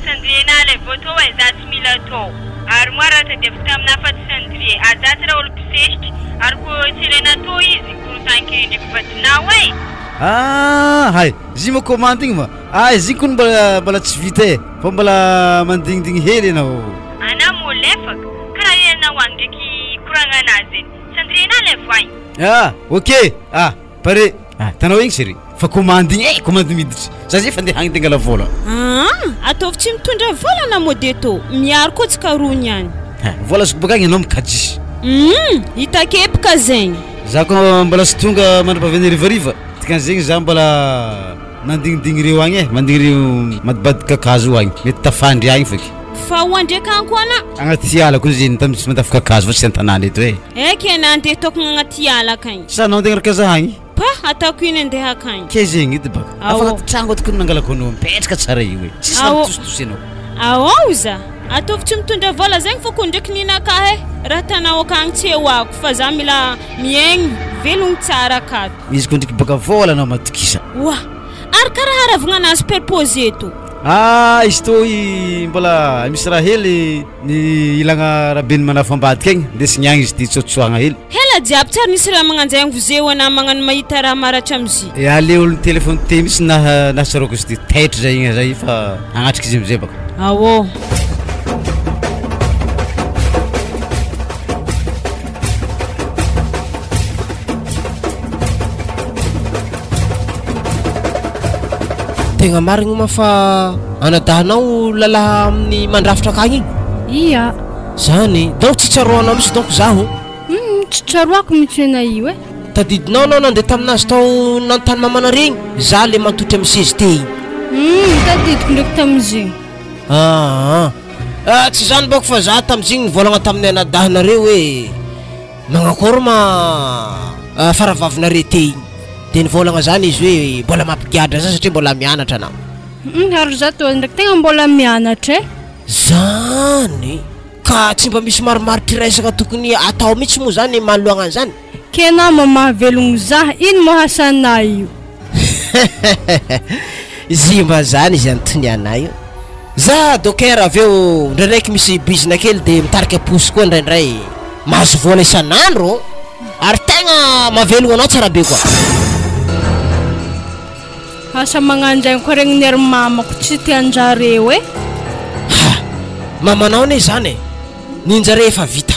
Sandré na le voto e za tsy mila atao. Ary moa raha tadiaviko taminah fa tsy Sandré. Aza tsy raha olo mpisesitry. Ary koa tsy ilaina atao izy, korontany ndraiky vadinao e. Ah, hay. Izy ma commande igny ma. Ah, izy igny koa mbola mbola tsy vita e. Fa mbola mandignidigny hely anao. Ana mo lefaka, karaha ianao agny ndraiky koragna anazy zegny. Sandré na le voay. Ah, ok. Ah, pare. Ah, tanao igny chérie. Fa commande igny e, commande miditry. Za zay fa andeha agny tegna la vola. Ah, ataovy tsy mitondra vola na modeto. Miaro koa tsy karony ihany. Ha, vola azoko bôka agny anao mikajisy. Hitakepaka zegny. Za koa mbola tsy tonga mandra-pahavian'ny harivariva. Dikan'izegny za mbola mandignidigny reo agny e, mandigny reo madibadiky kakazo agny. Mety tafandry agny feky. Fa ho andreka agny koa ana. Agnaty ala koa izy tam tsy mandafy kakazo fa tsy an-tanàna eto e. Eky ana andeha tokony agnaty ala akagny. Sa anao andeha agnaraka za agny? Pa, ataoko ino andeha akagny. Ke zegny edy baka. Ao. Afa agnaty tragno ato kony nangalako anao mipetraka tsara io e. Tsisy raha Ao. mitositosy anao. Ao za. Ataovy tsy mitondra vola zegny fa koa ndraiky ninakahy e. Raha tanao akagny tsy eo ako fa za mila miaigny velogno tsara akato. Izy koa ndraiky baka vola anao matokisa. Oa, ary karaha haravagna anazy perposé to. Ah izy tô i mbola misy raha hely ny ilagna rabeny manafo ambadika agny, ndesigny agny izy ty tsotsoagna hely. Hela jiaby tsary nisy raha magnanjay vozeo anah magnano mahita raha maratra amzy. Ya le olo nitelefony te mihitsy naha nahatsaroko izy ty, taitry zay igny zay fa hagnatrika izy amizay baka. Aô. Tegna marigny ma fa anadahinao lalahy amin'ny mandrafitra akagny igny? Ia. Zany, donc tsy tsaroanao mihitsy donc zaho. Hum, tsy tsaroako mihitsy anà io e. Tadidinao anao nandeha taminazy tao nanontany mamanareo igny? Za le mantotry amin'ny seza te igny. Hum, tadidiko ndraiky tamin'izigny. Aa, ah, tsy zany bôko fa za tamin'izigny nivolagna tamin'ny anadahinareo hoe Manakôry ma faravavinareo te igny? De nivôlagna zany izy hoe mbola mampigadra za satria mbola mianatra anao. Hum, ary za toa ndraiky tegna mbola mianatra e. Zany! Ka tsy mba misy marimaritra iraisana tokony atao mihitsy moa zany manoloagna an'izany? Ke nama mahavelogno zah, ino moa asanah io? Zimba zany izy antonianah io. Za docker avy eo ndraindraiky misy bizna kely de mitarika posy koa ndraindray mahazo vola isan'andro ary tegna mahavelogno anao tsara be koa. Asa magnandraigny koa regny ny ry mamako tsy tianjareo e. Ha! Mamanao anie zany e! Ninjare efa vita.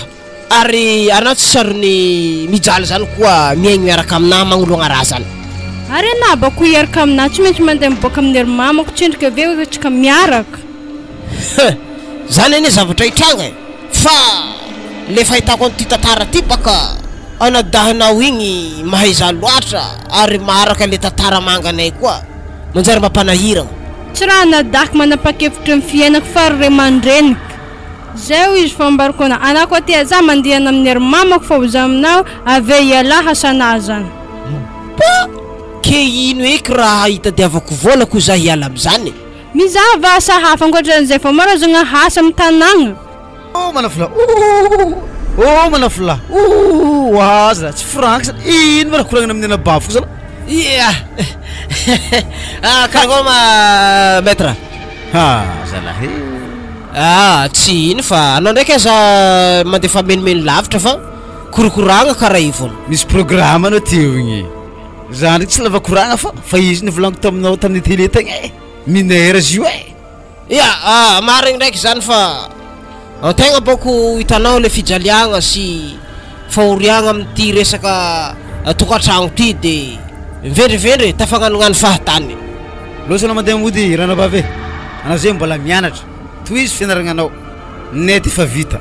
Ary anao tsy sarony mijaly zany koa miaigny miaraka aminah magnoloagna raha zany. Ary anah bako hiaraka aminah tsy maintsy mandeha miboaka amin'ny ry mamako tsendriky avy eo tsika miaraka. Huh! Zany anie zavatra hitranga e! Fa le fahitako an'ity tantara ty baka anadahinao igny mahaiza loatra ary maharaka le tantara manganay koa manjary mampanahiragna. Tsy raha anadahiko manapakevitry ny fiainako fa ry ray aman-dreniko. Zay hoy izy fa mbariko ana anah koa tia zah mandihana amin'ny ry mamako fa ho zah aminao avy eo ialahy hasanah zany. Mba ke ino eky raha hitadiavako vola ko zah hiala amizany e. Mizahava asa hafa ankoatran'izay fa maro azogna asa amin'ny tanàgna. Oh manafolahy ouh oh manafolahy ouh oa zalahy tsy frank zalahy ino ma raha koragnina amin'ny anabaviko zalahy. Ia ah karakory ma maître. Ha zalahy e. Ah tsy ino fa anao ndraiky aza mandefa menomeno lavitra fa korokoragna karaha io fogna. Misy programme anao teo igny. Za ndraiky tsy lava koragna fa fa izy nivolagniko taminao tamin'ny télé tagny e. Mineur izy io e. Ya, ah marigny ndraiky zany fa antegna bôko hitanao le fijaliagna sy fahoriagna amin'ity resaka tokantragno ty de mivendrivendry e, tafagnanognano fahatany. Loza anao mandeha mody ranabavy e! Anao zay mbola mianatra, tohizo fianaragnanao, net efa vita.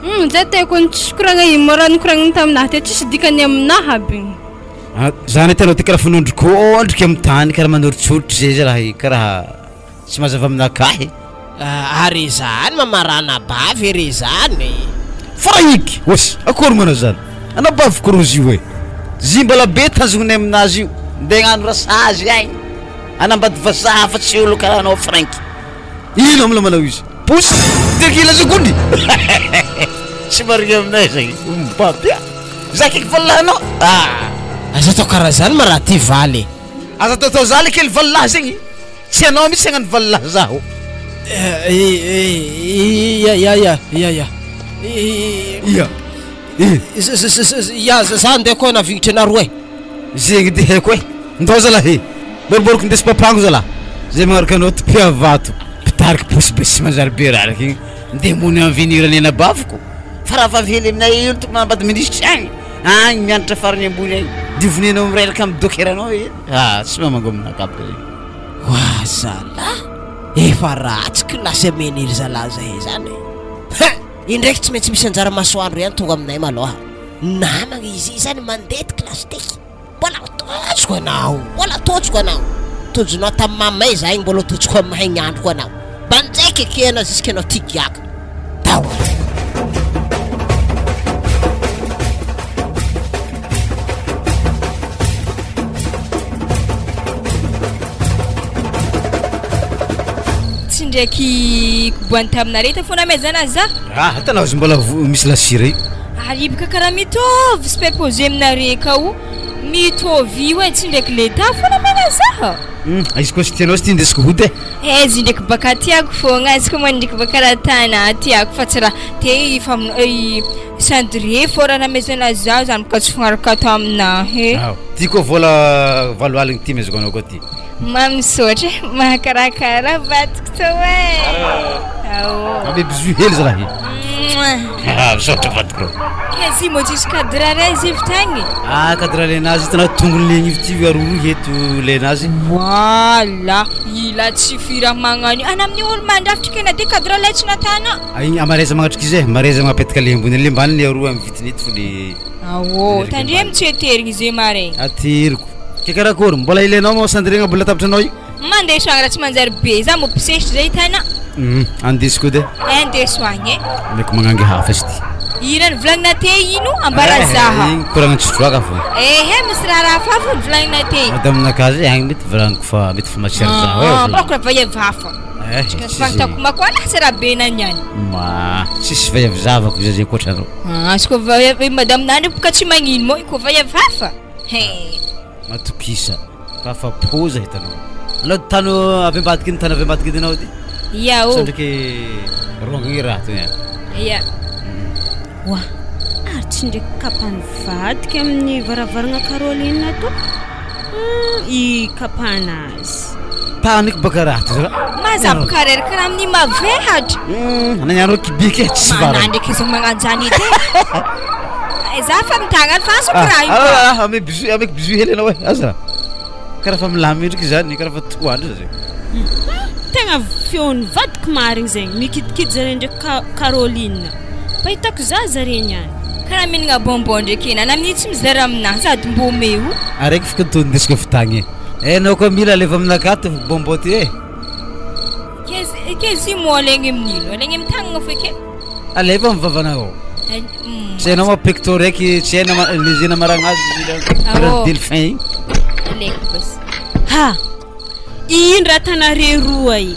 Humm zay te kony tsisy koragna ino moa raha nikoragniny taminahy teo tsisy dikany aminahy aby igny. Ah zany hitanao ty karaha fanondrokondriky amin'ny tany karaha manoritsoritry zay zalahy karaha tsy mazava aminakahy. Ary zany mamarana bavy e re zany. Farahiky! Ossy! Akory moa anao zany? Anabaviko rozy io e! Zy mbola be tanjognonay aminazy io, ndeha hagnano rasazy agny, hanambady vazaha fa tsy olo karaha anao Franky. Ino mbola manao izy? Posy! Tequila segondy! Tsy marigny aminay zay, omby a! Za akaiky valilahinao? Ah! Aza atao karaha zany ma raha ty valy e! Aza ataotao za le kely valilahy zegny! Tsy anao mihitsy hagnano valilahy zaho. Ia ia ia ia ia Ia eh. Ia za ndeha koa navignitra anah roa e. Zegny edy haiko e. Ndao zalahy e. Boriboriko ndesy papango zalahy. Zay magnaraka anao ty mpiavato, mpitariky posy be sy manjary be raraka igny. Ndeha mony avenir ny anabaviko. Fa rahavavy hely aminay io tokony manambady minisitry agny. Agny mianatra farany ambony agny. Divonenao mireraka amin'ny dokeranao e. Ah tsy mamango aminakahy bôka zegny. Oa zalah! Efa ratsy kilasy ameny ry zalah zay zany e! Hein! Indraiky tsy maintsy misy anjara masoandro ihany tonga aminay maloha. Namagna izy zany mandeha ty kilasy tiky. Mbola ho tojoko anao! Mbola tojoko anao! Tojonao tamin'ny mamay za igny mbola ho tojoko amin'ny haignandro koa anao. Banjaiky eke anao jusque anao ty giaka. Tao. Tsy ndraiky koboany taminareo ta fona amezana za. Ah, hitanao izy mbola misy lasira io. Ary boka karaha mitovy superposé aminareo kao. Mitovy io e, tsy ndraiky l'Etat fô namegna zaha. Hum, izy koa tsy tianao tsy tia indesiko hody e. Eh, izy ndraiky baka tiako fogna, izy koa mandraiky baka raha tana tiako fa tsy raha te i fam- i cendrier fô raha namezana zaho zany baka tsy fagnaraka taminahy e. Ao, ty koa vola valo aligny ty amezako anao koa ty. Ma misaotra e, mahakarakara vadiko tô e. Ao. Ame bisou hely zalahy. Mouah. Misaotra vadiko rô. K'azy mô tsisy cadre ray izy avy tagny? Ah cadre lenazy hitanao tongony le agnivo ty aroaroa eto lenazy. Voilà, ila tsy fira magnano io, ana amin'ny olo mandrafitra kena de cadre lay tsy natana. Ah igny amareza magnatrika izy e, mareza magnapetaka le ambony le ambany le aroa amin'ny vitiny eto fo le. Aô, tandremo tsy aterigny ze maregny. Ateriko. Ke karakory, mbola ilainao moa cendrier mbola tapitranao io? Mandeha soagny raha tsy manjary be, za mô mpisesitry zay hitanà. Hum, andeso koa de. Andeso agny e. Aleoko magnangy hafa izy ty. Ino nivolagnina te ino ambara zaha. Igny koragna tsy droaka fô. Ehe misy raharaha hafa fô nivolagnina te. Madame nakahy zay agny mety volagniko fa mety fa mahatsiaro zaho e. Ah, mbô karaha vaiavy hafa. Eh, Tsika tsy fantako mako ana tsy raha be naniany. Ma, tsisy vaiavy zavako zay zay ankoatranao. Ah, izy koa vaiavy madame nany boka tsy magnino moa koa vaiavy hafa. He. Matokisa fa afa-po za hitanao. Anao tany avy ambadiky iny tany avy ambadiky iny anao ty. Ia ô. Sao ndraiky rongagny raha toy an. Ia. Oa, ary tsy ndraiky kapan'ny vadika amin'ny varavaragna Caroline to. Hum, i kapana azy. Taniky baka raha ty zala. Mazabo karera karaha amin'ny mavehatra. Hum, nagnano kibiky e, tsy varany. Mana ndraiky izy magnanjany edy e. Za fa mitagna fa azoko raha io. Ah, ame bisou, ameko bisou hely anao e, aza. Karaha fa milamina ndraiky zany, karaha fa toandro zay. Tegna feon'ny vadiko marigny zegny, mikidikidy zare ndraiky Caroline. Mba hitako za zare niany. Karaha mihinagna bonbon ndraiky ena, na amin'io tsy mizara aminahy sady mbô omeo. Araiky fo toa ndesiko avy tagny e. Eh, anao koa mila alefa aminakahy ty bonbon ty e. Ke zy moa alaigny amin'ino? Alaigny amin'ny tagnana fo eke. Alefa amin'ny vavanao. Tsy hainao ma pecto raiky, tsy hainao ma le zena maragna azy karaha delphin igny. Alaiko basy. Ha! Ino raha tanare roa i?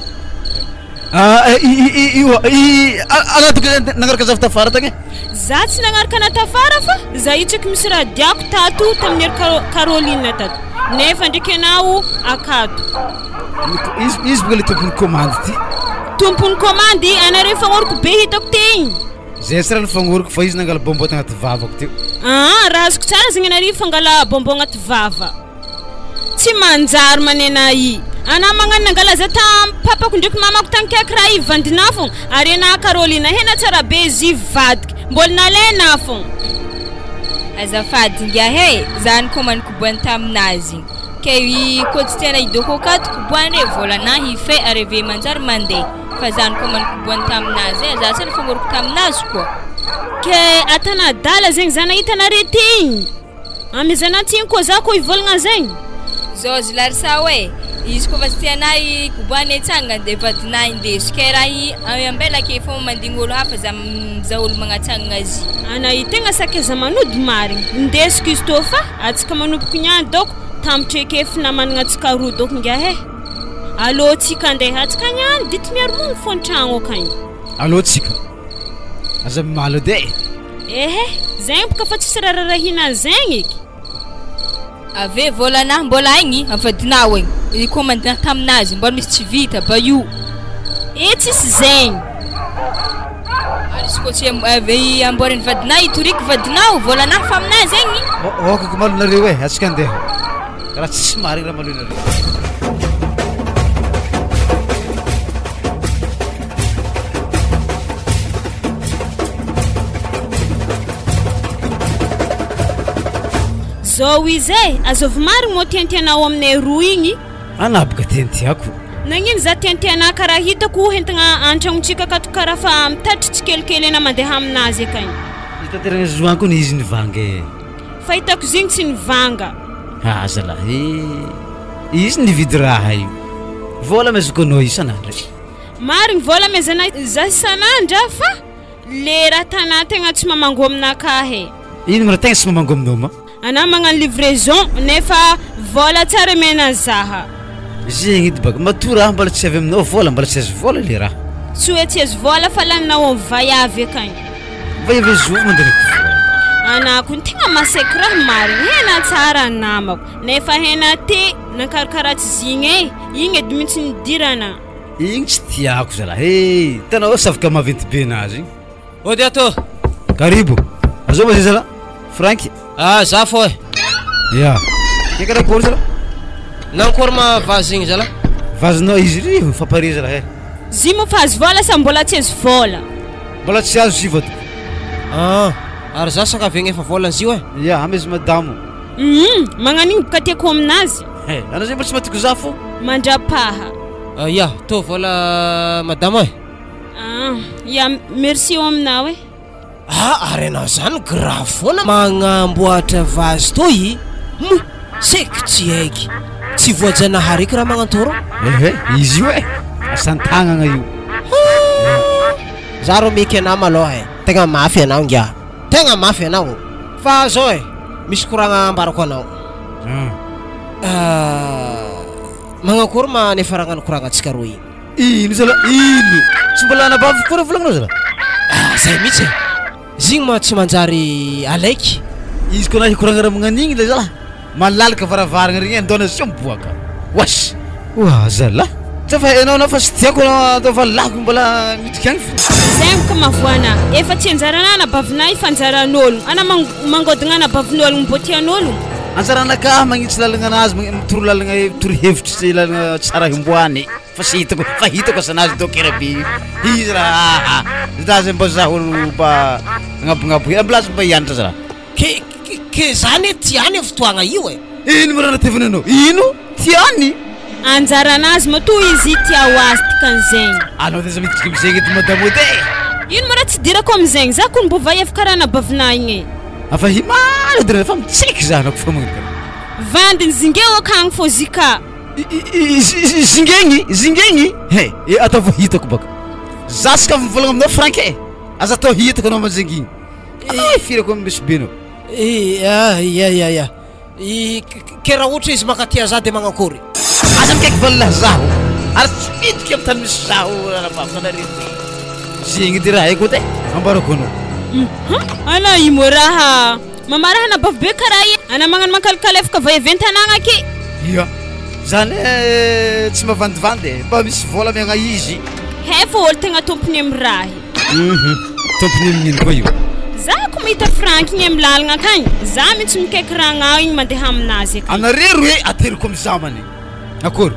Ah, i i io i anao tokony nagnaraka za avy tafara tagny e. Za tsy nagnaraka anà tafara fa za io tsaiky misy raha diako tato tamin'ny ery Caroline tato nefa ndraiky anao akato. Izy izy boka le tompon'ny commande ty. Tompon'ny commande, anareo fagnoroko be hitako te igny. Zay tsy raha nifagnoroko fa izy nangala bonbon tagnaty vavako teo. Aa raha azoko tsara zegny anareo fangala bonbon agnaty vava. Tsy manjary manena i. Anà magnano nangalaza tam papako ndreky mamako tagny kaiky raha i vandinà fogna ary enà Carolina hena tsara be izy vadiky mbôla nalainà fogna. Azafady ingahy e, za nikômandy koboany taminazy igny, ke i kô tsy tiana hidôko akato koboany e, vôlanà hife ary ave manjary mande, fa za nikômandy koboany taminazy e, za tsy nifagnoroko taminazy koa. Ke atanà adala zegny za nahita anare ty igny. Amezana tsiny koa za ko hivolagna zegny. Zao Larissa oe, izy koa fa tsy tianay koboany atsangana de vadinay indeso, ke raha i ambela ake fô mandigny olo hafa za mizaha olo magnatsangana azy. Ana i tegna sakaiza manody marigny, indesiko izy tô fa atsika manomboko niany dôko tambotry eke finamanagna atsika roa dôko ngiahy e. Alô tsika andeha atsika niany dity miaro-mogno fô an-tragno akagny. Alô tsika. Aza mimaly edy e! Ehe, zegny boka fa tsisy raharahina zegny eky. Ave vôlanah mbôla aigny avadinao aigny, i commande-nah taminazy mbôla misy tsy vita ba io. Eh tsisy zegny. Ary izy koa tsy ave amboarin'ny vadinah hitoriako vadinao, vôlanah fa aminazy aigny. Aoka ko malo nareo e, atsika andeha. Raha tsisy marigny raha malo nareo. Zao izy e, azovy marigny moa tiantianao aminay roa igny? Ana boka tiantiako. Nagnino za tiantianà karaha hitako hentigna antragnontsika akato karaha fa mitatitra tsikelikely ena mandeha aminazy akagny. Nitaterana zoan koa ny izy nivanga e. Fa hitako zegny tsy nivanga. Ah zalahy e, izy nividy raha io. Vola amezako anao isan'andro e. Marigny vola amezana za isan'andra fa le raha tanà tegna tsy mamango aminakahy e. Ino ma raha tegna tsy mamango aminao ma? Anà magnano livraison nefa vola tsara omena zaha. Zegny edy baka, matoa raha mbola tsy avy aminao vola, mbola tsy azo vola le raha. Tsy hoe tsy azo vola fa laninao amin'ny vaiavy akagny. Vaiavy zovy mandeha vola. Anah kony tegna masaiky raha marigny, hena tsara namako, nefa hena ty nankarakaratsy zigny e, igny edy mintsy nidirana. Igny tsy tiako zalahy e, hitanao savoka maventy be nazy igny. Ody ato. Karibo. Azao ma zay zalahy? Franky. Ah, za fô e. Ya. Ke karakory zalahy? Nankory ma vazy igny zalahy? Vazinao izy ry fampare zalahy e. Zy moa fa azo vôla sa mbola tsy azo vôla? Mbola tsy azo zy vadiko. Ah, ary za sakavegna efa vôla zio e. Ya, amezy madamo. Hum, magnano igny boka tiako aminazy. He, anao zay mbola tsy matoky za fô. Mandrapaha. Ah, ya, tô vôla madamo e. Ah, ya, merci eo aminao e. Ah, ary anao zany grave foana magnamboatra vazy toy mo saiky tsy haiky tsy voajanahary eky raha magnantoro. Ehe, izy io e, asan-tagnana io. Za rô meky anah malôha e, tegna mafy anao ngiah, tegna mafy anao, fa zao e, misy koragna ambarako anao, magnakory ma niafaragna ny koragnantsika roa igny? Ino zala ino? Tsy mbola anabaviko koa raha volagninao zala. Ah zay mihitsy e! Zigny ma tsy manjary alaiky. Izy koa na hikoragna raha magnan'igny le zala malalaka varavaragna regny e ndao na miboaka. Oasy! Oa zala! Tsy fa hainao anao fa tsy tiako anao atao fa lako mbola midika agny fo. Zay boka mavoana, efa tsy anjarana anabavinay fa anjaran'ologno, ana mangodogna anabavin'ologno mbô tian'ologno. Anjaranakahy magnitsy lalagna anazy, mitoro lalagna, mitoro hevitry sy lalagna tsara himboany. Fa tsy hitako fa hitako asanazy dokera be io izy raha aa za zay mba zaho mba agnabonabo hely mbola azo mba hianatra za. Ke ke zany e tiany io fotoagna io e. Ino mo raha nateviny anao? Ino? Tiany? Anjaranazy matoa izy tia ho azy dikan'izegny. Anao de aza miditra amizegny edy madamo edy e. Ino mo raha tsy idirako amizegny, za kony mbo vaiavy karaha anabavinah igny e. Afa himaly edy fa mitseky za anako fa magnano karaha. Vandiny zingeo akagny fô zika. Zingegny, zingegny, he, e ataovy hitako baka. Za tsy ka mivolagna aminao Frank e, aza atao hitako anao manjingy igny. Ay, firy ako misy be anao. Ia, ia, ia, ia. I, ke raha ohatra izy mankatia za de magnakôry? Aza mikaiky valina zaho, ary tsy miditra amin'ny tany misy zaho ranabavy anareo ty. Zegny edy raha haiko edy e, ambarako anao. Hum, ana io moa raha. Mamaraha anabavy be karaha i ana magnano mankalokalefoka vaiavy an-tanàgna aky. Ia, zany e tsy mavandivandy e, mba misy vôla amiagna izy. Hay fô ôlo tegna tompony amy raha i. Hum, tompony amin'ino koa io? Za ko mahita Franck igny amy lalagna akagny, za mintsy mikaiky ragnao igny mandeha aminazy akagny. Anareo roe ateriko amy zamany. Akory?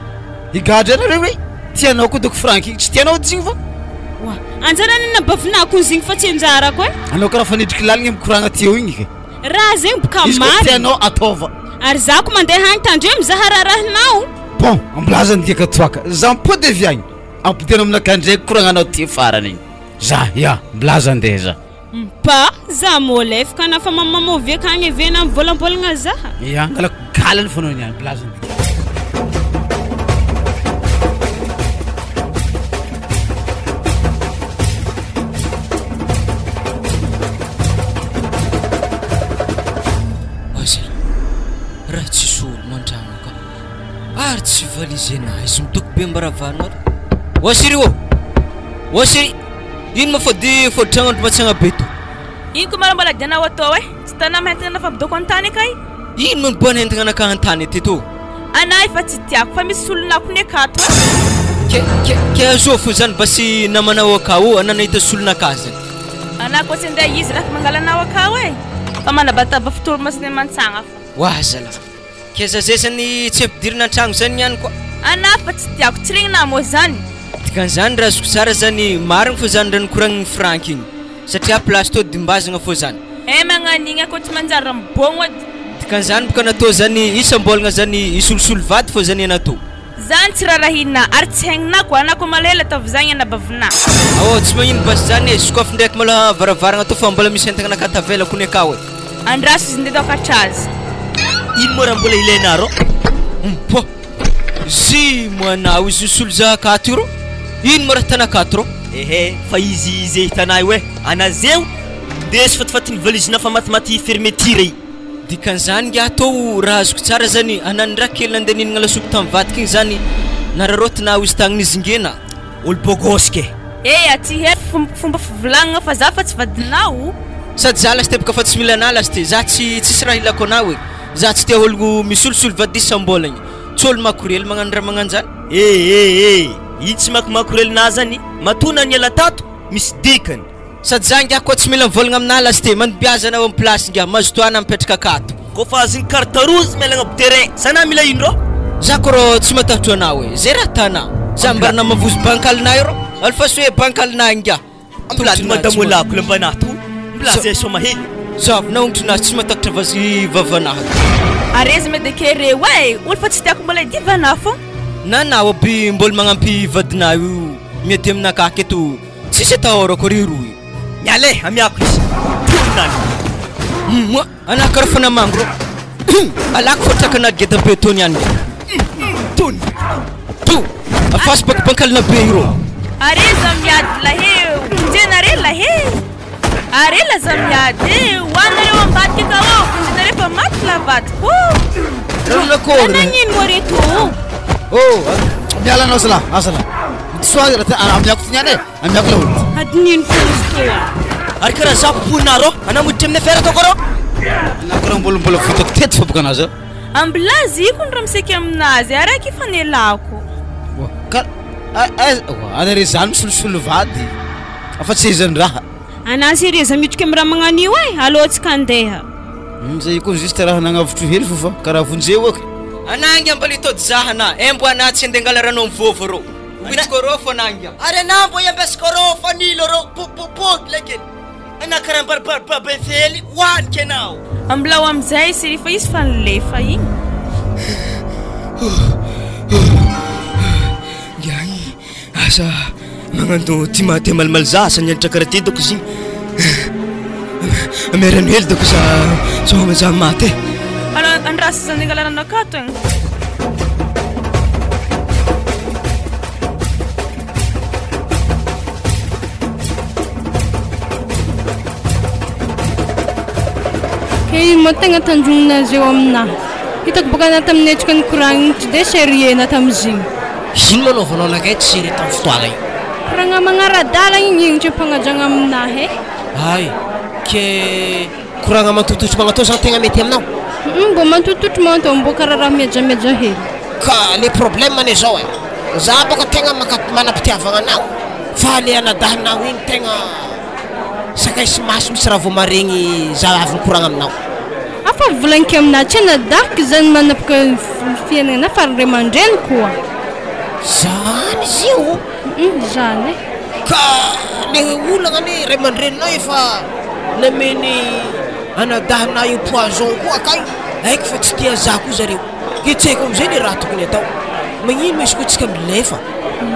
Higadra anareo roe? Tianao koa doko Franck igny, tsy tianao ody igny va? Oa, anjaran'ny anabavinah kony zegny fa tsy anjarako e. Anao karaha fa nidriky lalagna mikoragna ty eo igny ke. Raha zegny boka Izy koa marigny. tianao ataova. Ary za ko mandeha agny tandremo za hararahinao. Bon, ambilaza ny diaka toaka. Za mipody avy agny. Ampodiana aminakahy ndraiky koragnanao ty farany igny. Za, ya, milaza andeha za. Mpa, za môlefaka na fa mamamôvy akagny ave na mivôlambôlagna za. Ya, angalako galany fô anao niany, milaza andeha. Oa raha tsisy olo mandragno ka ary tsy valizenà izy mitoko be am-baravarana ato. Oa chérie ô! Oa chérie! Ino ma fody fody tragnondry matsagna be to? Ino ko mara mbola dianao atao e? Tsy tanà mahentigna anah fa midoko an-tany akay? Ino ma niboahana hentigna anakahy an-tany aty to? Anah efa tsy tiako fa misy solonako ny akato e! Ke ke ke azô fo zany basy namanao akao anah nahita solonakahy zany. Anah koa tsy andeha izy raha mangala anao akao e! Fa manabataba fotory mantsagna fa. Oa zalah! Ke zazay zany tsy ampidirina an-tragno zany niany koa. Anah fa tsy tiako, tsy regninah moa zany. Dikan'izany raha azoko tsara zany marigny fô zany raha nokoragnin'i Franck igny satria place tô dimbazagna fô zany. Eh magnan'igny akô tsy manjary raha mibôgno edy. Dikan'izany boka natao zany isam-bôlagna zany hisolosolo vady fô zany anah tô. Zany tsy rarahinah ary tsy haignina koa anah koa malahelo ataovy zagny anabavinah. Aô tsy magnino basy zany e, sokafy ndraiky malôha varavaragna tô fa mbola misy entagna nakà tavela kony akao e. Andraso izy ndeha hiakatra azy. Ino moa raha mbola ilainà rô? Mpo! Zy moa anao izy nisolo za akato io rô! Ino moa raha hitanà akato rô? Ehe, fa izy ze hitanà io e! Anà zeo ndeso fatifatin'ny valizinà fa matimaty fermeture i! Dikan'izany ngiahy tô raha azoko tsara zany, anà ndraiky kely nandeha nihinagna lasopy tamin'ny vadiko igny zany nararaotina aho izy tagniny zingena. Olo bogosy ke! Eh, aty he fomba fivolagnana fa za fa tsy vadinao. Sady za lasite boka fa tsy mila anah lasite, za tsy tsisy raha ilako anah oe, za tsy tia ologno misolosolo vady isam-bolagna, tsy olo makorely magnano raha magnanjany. Eh eh eh! Ino tsy makomakorelinahy zany? Matoa na niala tato, misy dikany. Sady za ngiahy koa tsy mila mivolagna aminah lasite, mandobiaza anao am place ngiahy, mazotoa anah mipetraka akato. Kôfa azon'ny carte rouge miala agnabo terrain, za na mila ino rô? Za ko rô tsy matahotro anao e, zay raha tanà, za mbarana mavozo bankalinah io rô, alefaso hoe bankalinah ngiahy. Ambilady madamolako lambanah to, mbola zay soma hely. Zavo na ongotrinahy tsy matakatra vazy vavanahy. Areza medeke reo e, olo fa tsy tiako mbola hidivanah fô. Na nao aby mbola magnampy vadinah io miady aminakahy aketo tsisy atahorako ry rohy. Miala e, amiako izy. Tononany. Moa anah karaha fa namango rô. Alako fa trakanah geda be tô niany. Tony. To. Afasy baka bankalina be io rô. Are za miady lahe vonjenare lahe. Are la za miady e, ho anareo ambadika ka ô, vonjenare fa maty la vadiko ô. Nakory. Nagnino moa reto? Oh, miala anao zalahy, azalahy. Soa raha amiako ty niany e, amiako la olo. Adinino koa izy toa. Ary karaha za popoinà rô, anà miditra amin'ny affaire ataoko rô. Anà karaha mbola mbola vitako teto fa boka anà zao. Ambilazy iko ny raha miseky aminazy, araiky efa nialako. Ka aiza anare zany misolosolo vady afa tsy aizan'ny raha. Anà sérieux miditra amin'ny raha magnano io e, alô tsika andeha. Zay koa juste raha nagnavotro hely fo fa karaha vonjeo aky. Anà ngia mbola hitody zaha anà, embo anà tsy andeha angala rano amin'ny vovo rô. Hoentiko rô fô anà ngia. Ary anà mbô iambesiko rô fanilo rô, popopoky lakely. Anà karaha mbaribaribabe fely hoaniky anao. Ambilao amizay seri fa izy fa nilefa igny. Ngiahy asa magnano ty maha te malimaly za asa nianatra karaha ty dôko izy igny. Amea rano hely dôko za sao za maty e. Anao andraso za andeha angala rano akato igny. Ke ino moa tegna tanjoninazy eo aminahy? Hitako boka anah tamin'ny hetsika nikoragna igny tsy de sérieux anah tamizigny. Ino moa anaovanao anakay tsy sérieux tamin'ny fotoagna io? Koragna magnara-dalagna igny igny tsy ampanajagna aminahy e. Ay, ke koragna matototra magnatao zany tegna mety aminao? Mbô matototro magnatao mbô karaha raha mihajameja hely. Ka le problème anie zao e, za bôka tegna maka- manam-pitiavagna anao fa le anadahinao igny tegna sakay sy maso misy raha vao maregny za avy nikoragna aminao. Afa volagniko aminahy tsy anadahiko zany manapaka fiaignana fa ray aman-dreny koa. Zany izy io? Zany e. Ka le olagna anie ray aman-dreninao efa nameny anadahinao io poison koa kay haiko fa tsy tia za koa zareo. Ke tsy haiko amizay le raha tokony atao. Magnino izy koa tsika milefa?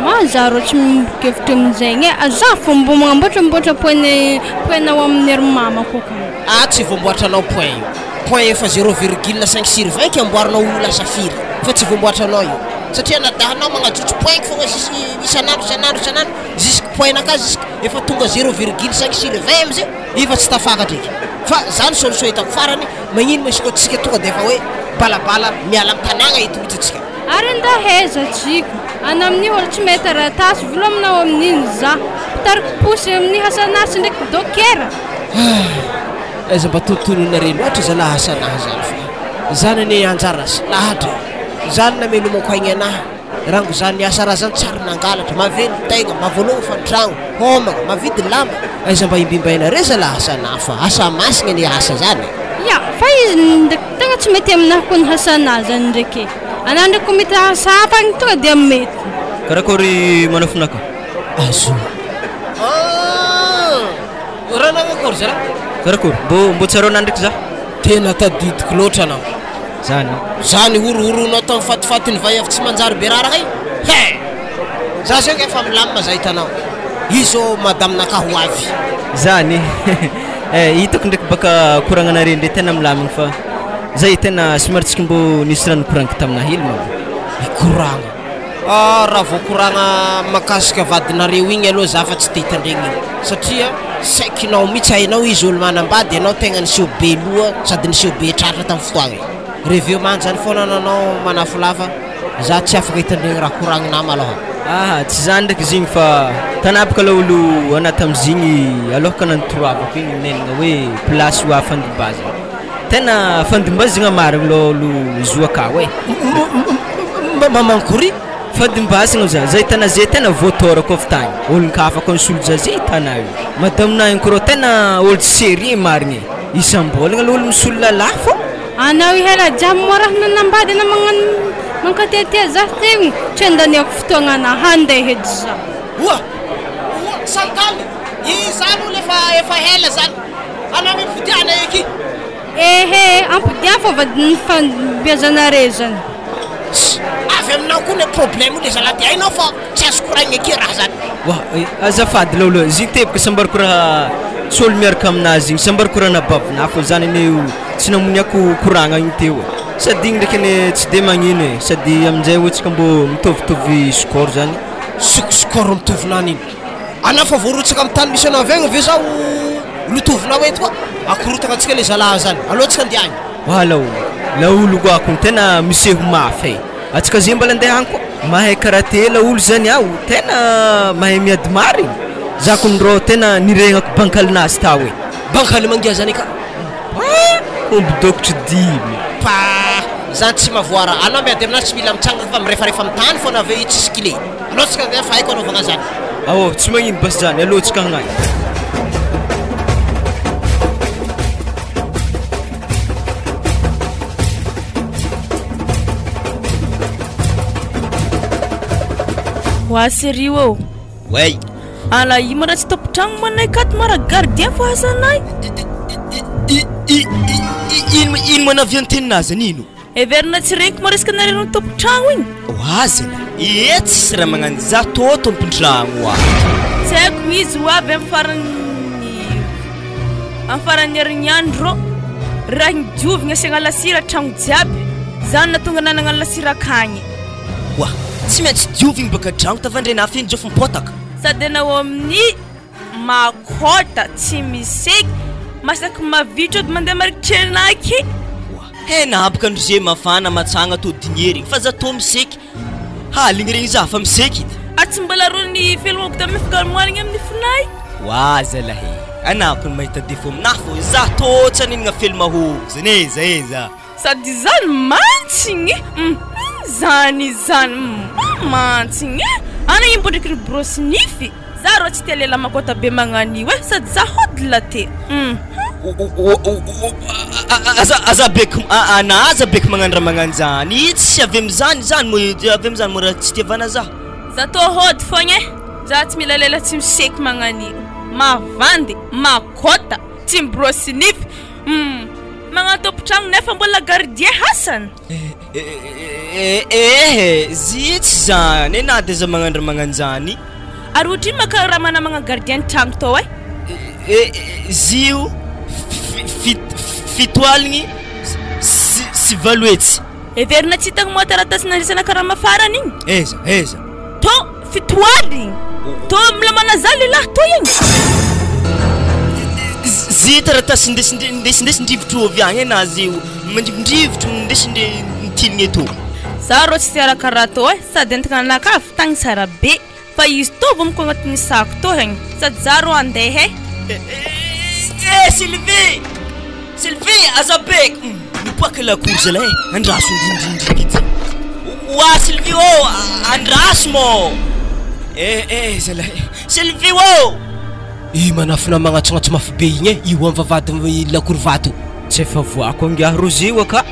Ma za rô tsy miombon-kevitra amin'izegny e, za fô mbô magnamboatramboatra point point ao amin'ny ery mamako akagny. Ah tsy voamboatranao point io. Point efa 0,5 sur 20 ke amboarinao ho lasa firy fa tsy voamboatranao io. Satria anadahinao magnajotso point fogna jusqu isan'andro isan'andro isan'andro jusque point nakahy jusque efa tonga 0,5 sur 20 amizay efa tsy tafakatra eky. Fa zany solution hitako farany magnino ma izy koa tsika tonga de efa hoe balabala miala amin'ny tanàgna eto mihitsy atsika. Ary andaha aiza tsika? Ana amin'io olo tsy mahay taratasy, vola aminao amin'iny za. Mpitariky posy amin'ny hasanasy ndraiky dokera. Aiza mba tonotononare loatra zalahy asanahy zany fa zany anie anjara sy lahatra e. Zany namelomako aigny anahy. Rango zany asa raha zany tsary nangalatra, mahavelo tegna, mahavôlôgno fan-tragno, homagna, mahavidy lamba. Aiza mba imbimbainare zalahy asanahy fa asa masigna anie asa zany e. Ya, fa izy ndraiky tegna tsy mety aminahy koa ny hasanahy zany ndraiky e. Anahy ndraiky koa mety asa hafa agny tonga dia mety. Karakory manafinaka? Azo. Ah! Raha nanakory zalahy? Karakory, mbô mbô tsaroanà ndraiky za. Tena tadidiko loatra anao. Zany. Zany horohoronao tamin'ny fatifatin'ny vaiavy tsy manjary be raraka iny? He! Za zao nge efa milamina za hitanao. Io zao madame naka ho avy. Zany eh hitako ndraiky baka koragnanare ndray tena milamigny fa zay tena somary tsika mbô nisy raha nikoragniko taminahy hely ma. Hikoragna? Ah raha vao koragna mahakasika vadinareo igny aloha za fa tsy te hitandregny igny satria saikinao mihitsy hainao izy olo manambady ianao tegna niseho be loha sady niseho be tratra tamin'ny fotoagna igny. Reveo manjany foana nanao manafolava za tsy afaka hitandregny raha koragninà malôha. Aha, tsy zany ndraiky izy igny fa tanapaka aloha olo anah tamizigny aloha nantoroavako igny nenina hoe place ho fandimbazana. Tena fandimbazana marigny lô olo zo akao e. Mankory? Fandimbazana za, zay tana zay tena voatôrako avy tagny. Olon-kafa koa nisolo za zay tana io. Madame igny koa rô tena olo tsy sérieux marigny e. Isam-bôlagna aloha olo misolo lalahy fô. Anao ihela jiaby moa raha nanambady anao magnano mankatiatia za tegny tsy andaniako fotoagna anah handeha edy za. Oa! Oa! Santaly! Izany olo efa efa ela zany. Anao mimpodiana eky. Ehe, ampodia fô vadin'ny fanabeazanare zany. Avy aminao koa ny problème io le zalahy ty hainao fa tsy azo koragnina eky raha zany. Oa, azafady lôlô, izy igny teboka sambariko raha tsy olo miaraka aminazy igny, sambariko raha anabavinahy fô zany ane io tsy namoniako koragna igny teo e. Sady igny ndraiky ane tsy de magnino e, sady aminjay oa tsika mbô mitovitovy score zany. Soko score mitovy nany iny. Anao fa voarotsaka amin'ny tany misy anao avy agny ve zaho lotovinao eto koa? Akorotagna antsika le zalahy zany. Aleo tsika andeha agny. Wala olo, laolo koa akony tena miseho mafy e. Atsika zay mbola andeha agny koa. Mahay karaté laolo zany aho, tena mahay miady marigny. Za kony rô tena niregnako bankalinazy tao e. Bankaly mangia zany ka. Omby dokotry dimy. Pa, zany tsy mahavoara. Anao miady aminazy tsy mila mitsangana fa mirefarefa amin'ny tany foana avy eo io tsisy kile. Aleo tsika andeha fa haiko anaovagna zany. Ao, tsy magnino basy zany, aleo tsika hagnany. Oa serio ô. Way. Ala io mara tsy tompon-tragno manay kato mara gardien fo asanay. Ino ino manavian'ny teninazy anino? Heverina tsy reniko ma resaka nareo ny tompon-tragno igny. Oazana. Ie tsisy raha magnano za tô tompon-tragno a. Tsy haiko izy ho avy amin'ny farany amin'ny faran'ny herinandro raha ny diovigna asiagna lasira tragno jiaby. Zany nahatonga anah nagnano lasira akagny. Oa, tsy maintsy diovigny baka tragno tavandrena feno jofo mipotaka. Sady anao amin'ny makôta tsy miseky masaky mavitro edy mandeha marikitry anaky. Hena abaka ndroze mafana matsagna tô dignery fa za tô miseky. Haligny regny za fa miseky edy. Ary tsy mbola rony filmako tamin'ny figaromoarigny amin'ny finay. Oa zalahy, anah kony mahita défaut aminahy fô za tô tsy haninagna film mahôgo zany eza eza. Sady zany mantsigny zany zany mantsigny ana io mbô ndraiky brosy nify. Za rô tsy tia lela makôta be magnano io e sady za hody latte. Aza aza beky ana aza beky magnano raha magnano zany. Tsy avy amizany zany mo avy amizany mo raha tsy tiavana za. Za tô hody fogna e. Za tsy mila lela tsy miseky magnano io. Mavandy, makôta, tsy mibrosy nify. Magnano tompon-tragno nefa mbola gardien hasany. Ehe, zitsy zany e na de za magnano raha magnano zany. Ary ohatrino ma karaha mana magnano gardien tragno tô e? Zio fito aligny sy valo hetsy. Heverina tsy hitako moa taratasy nandresana karama farany igny. Aiza aiza? Tô fito aligny. Tô mila manaza lehilahy tô igny. Zy taratasy ndesindesindrivotro avy agny na zio mandrivondrivotro ndesindre nitiligny eto. Za rô tsy tia raha karaha tô e sady entagna anakahy avy tagny tsara be. Fa izy tô vao miko agnatin'ny sako tô hegny. Sady za rô andeha e. Eh Sylvie! Sylvie aza beky! Mipoaka lakoro zalahy e, andraso ndrindrindrindry ity. Oa Sylvie ô, andraso mô! Eh eh zalahy. Sylvie ô! I manafina magnatsognatsy mafy be igny e, io amin'ny vavahady lakoro vato. Tsy efa voako angiahy rozy io aka.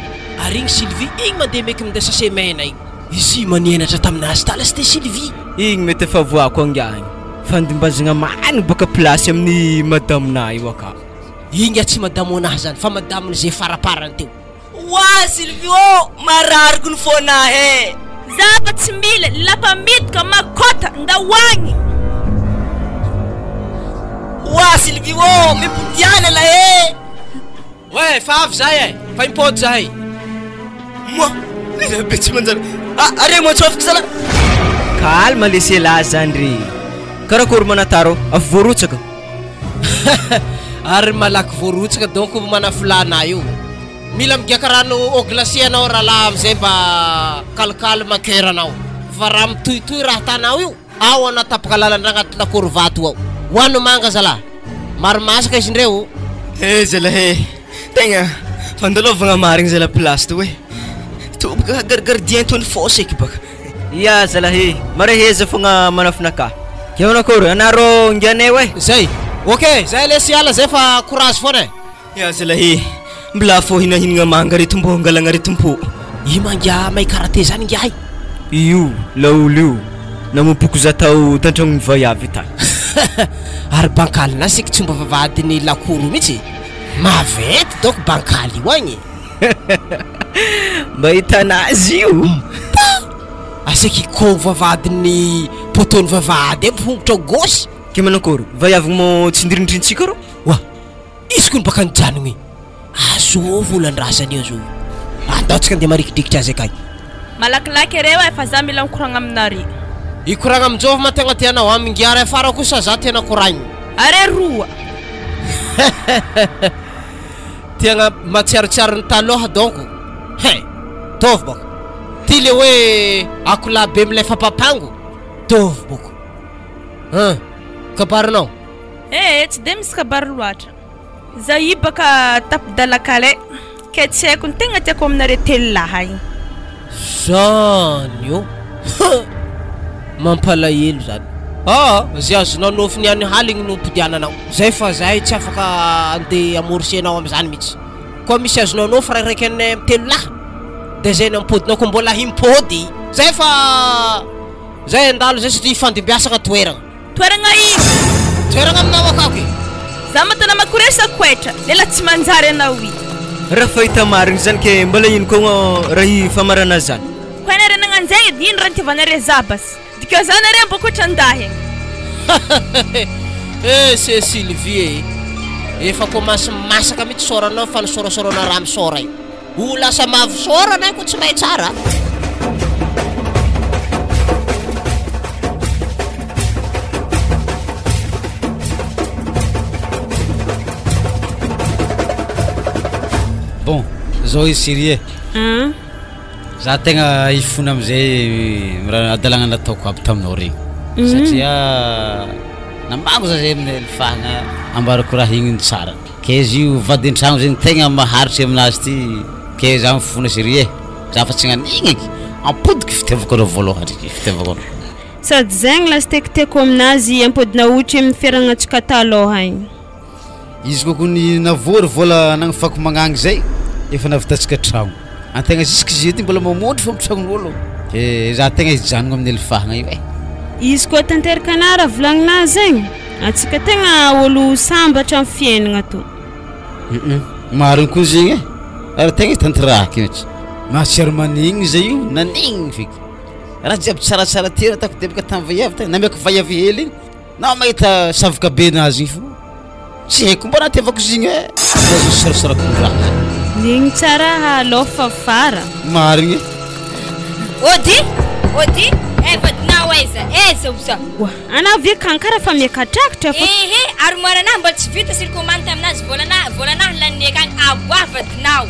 Ary igny Sylvie, igny mandeha meky minday sachet mena igny. Izy manienatra taminazy tala sy te Sylvie. Igny mety efa voako angiahy. Fandimbazagna marigny baka place amin'ny madame-na io aka. Igny tsy madame anahy zany fa madame zay faraparany teo. Oa Sylvie ô, marariko ny fônahy e. Za fa tsy mila lapa midika makôta ndahoagny. Oa Sylvie ô, mipodiana la e. Ouais, fa avy zahay e, fa impody zahay. Moi, lila be tsy manjary. Ah, are moa tsofiko zala. Calme laissez la zany re. Karakory manataro, avy voarotsaka. Ary malaky voarotsaka donc manafilana io. Mila migiaka rano au glacier anao rahalahy amizay mba calcalme cœur anao. Fa raha mitohitohy raha tanao io, ao anao tapaka lalandra agnaty lakoro vato ao. Hoano manga zalahy. Maro masaka izy ndreo. Eh zalahy eh, tegna fandalovagna marigny zalahy place to eh. To baka gar-gardien to ny fôsy eky baka. Ia zalahy eh, mareheza fogna manafinakahy. Ke manakôry anarô ngianay oe? Zay! Ok, zay lesy hiala zay fa courage foana eh. Ia zalahy eh, mbola fô hinahinagna manga reto mbô angalagna aretim-pô. Io mangiahy mahay karate zany ingahy. Io laolo io namompoko za tao tantragnon'ny vaiavy tany. Ary bankaly na seky tsy mba vavahadin'ny lakoro mihitsy e. Maventy donc bankaly io agny e. Mba ahitana azy io. Pa! Aseky ko vavahadin'ny poteau-n'ny vavahady aby hongotra gauche. Ke manakôry, vaiavy mô tsy ndirindrintsika rô? Oa! Izy kony baka nijanogny e! Azovy olo andrasany io azovy. Andao tsika andeha marikidrikitra azy akagny. Malakilaky reo e fa za mila mikoragna aminare. Hikoragna aminjovy ma tegna tianao? Amingiara afara kosa za tiana koragnina. Are roa. Tiagna matsiarotsiaro ny taloha donko. Hein! Tovy bôka. Ty le hoe akolahy be milefa papango. Tovy bôka. Hein! Kabarinao. Eh, tsy de misy kabary loatra. Za io baka tapi-dalakale ke tsy haiko ny tegna tiako aminareo telo lahy igny. Zany ô! Huh! Mampalahelo zany. Aa! Ze azonao nofy niany haligny no ampodiananao. Zay fa zahay tsy afaka andeha hamorcer anao amizany mitsy. Koa misy azonao nofy rairaiky anay am telo lahy de zay no ampodinao ko mbola himpody. Zay fa zay handalo zay satria hifandimbiasagna toeragna. Toeragna ino? Toeragna aminao akako e! Za matana makoresa koetra, lela tsy manjary anao i. Raha fahita marigny zany ke mbola ino koa raha i famarana zany? Koa nareo nagnano zegny edy ino raha nitiavanareo za basy? Dikeo za nareo mbô koetran-dahy egny. Eh se Sylvie e! Efa commence masaka mitsy sôranao fa nisôrasôrana raha misôra io. Ho lasa mavo sôra anay ko tsy mahay tsara. Bon, zao izy chérie e. Za tegna hifona amizay raha hadalagna nataoko aby taminao regny. Satria nambango za zay amin'ny alifahagna ambarako raha igny ny tsara. Ke izy io vady an-tragno zegny tegna maharitry aminazy ty, ke za mifona chérie e, za fa tsy hagnano igny eky, ampodiko fitiavako anao voalohany eky fitiavako anao. Sady zegny lastekiteko aminazy ampodina hotry amin'ny fiaragnantsika talôha igny. Izy koa kony navory vola nagnafako magnagny zay efa navitantsika tragno, antegna jusque izy ty mbola mamondry fô amy tragnon'olo, ke za tegna hijanogno amin'ny alifahagna io e. Izy koa tanteraka anah raha volagninah zegny, antsika tegna olo sambatra amy fiaignana tô. Hum marigny koa zegny e, ary tegna tanterahiko mihitsy, mahatsiaro manegny zay io, nanegny feky, raha jiaby tsaratsara ty nataoko debaka tamy vaiavy tagny, namiako vaiavy hely igny, na mahita savoka be nazy igny fô tsy haiko mba natiavako izy igny e, azo sarasorako raha. Igny tsara aloha fa fara. Marigny e. Ody! Ody! Eh vadinao aiza? Aiza oza? Oa, anao ve kankara fa miakatrakatra fa. Ehe, armoire anahy mbola tsy vita sy commande taminazy volana volana lany akagny aboahy vadinao.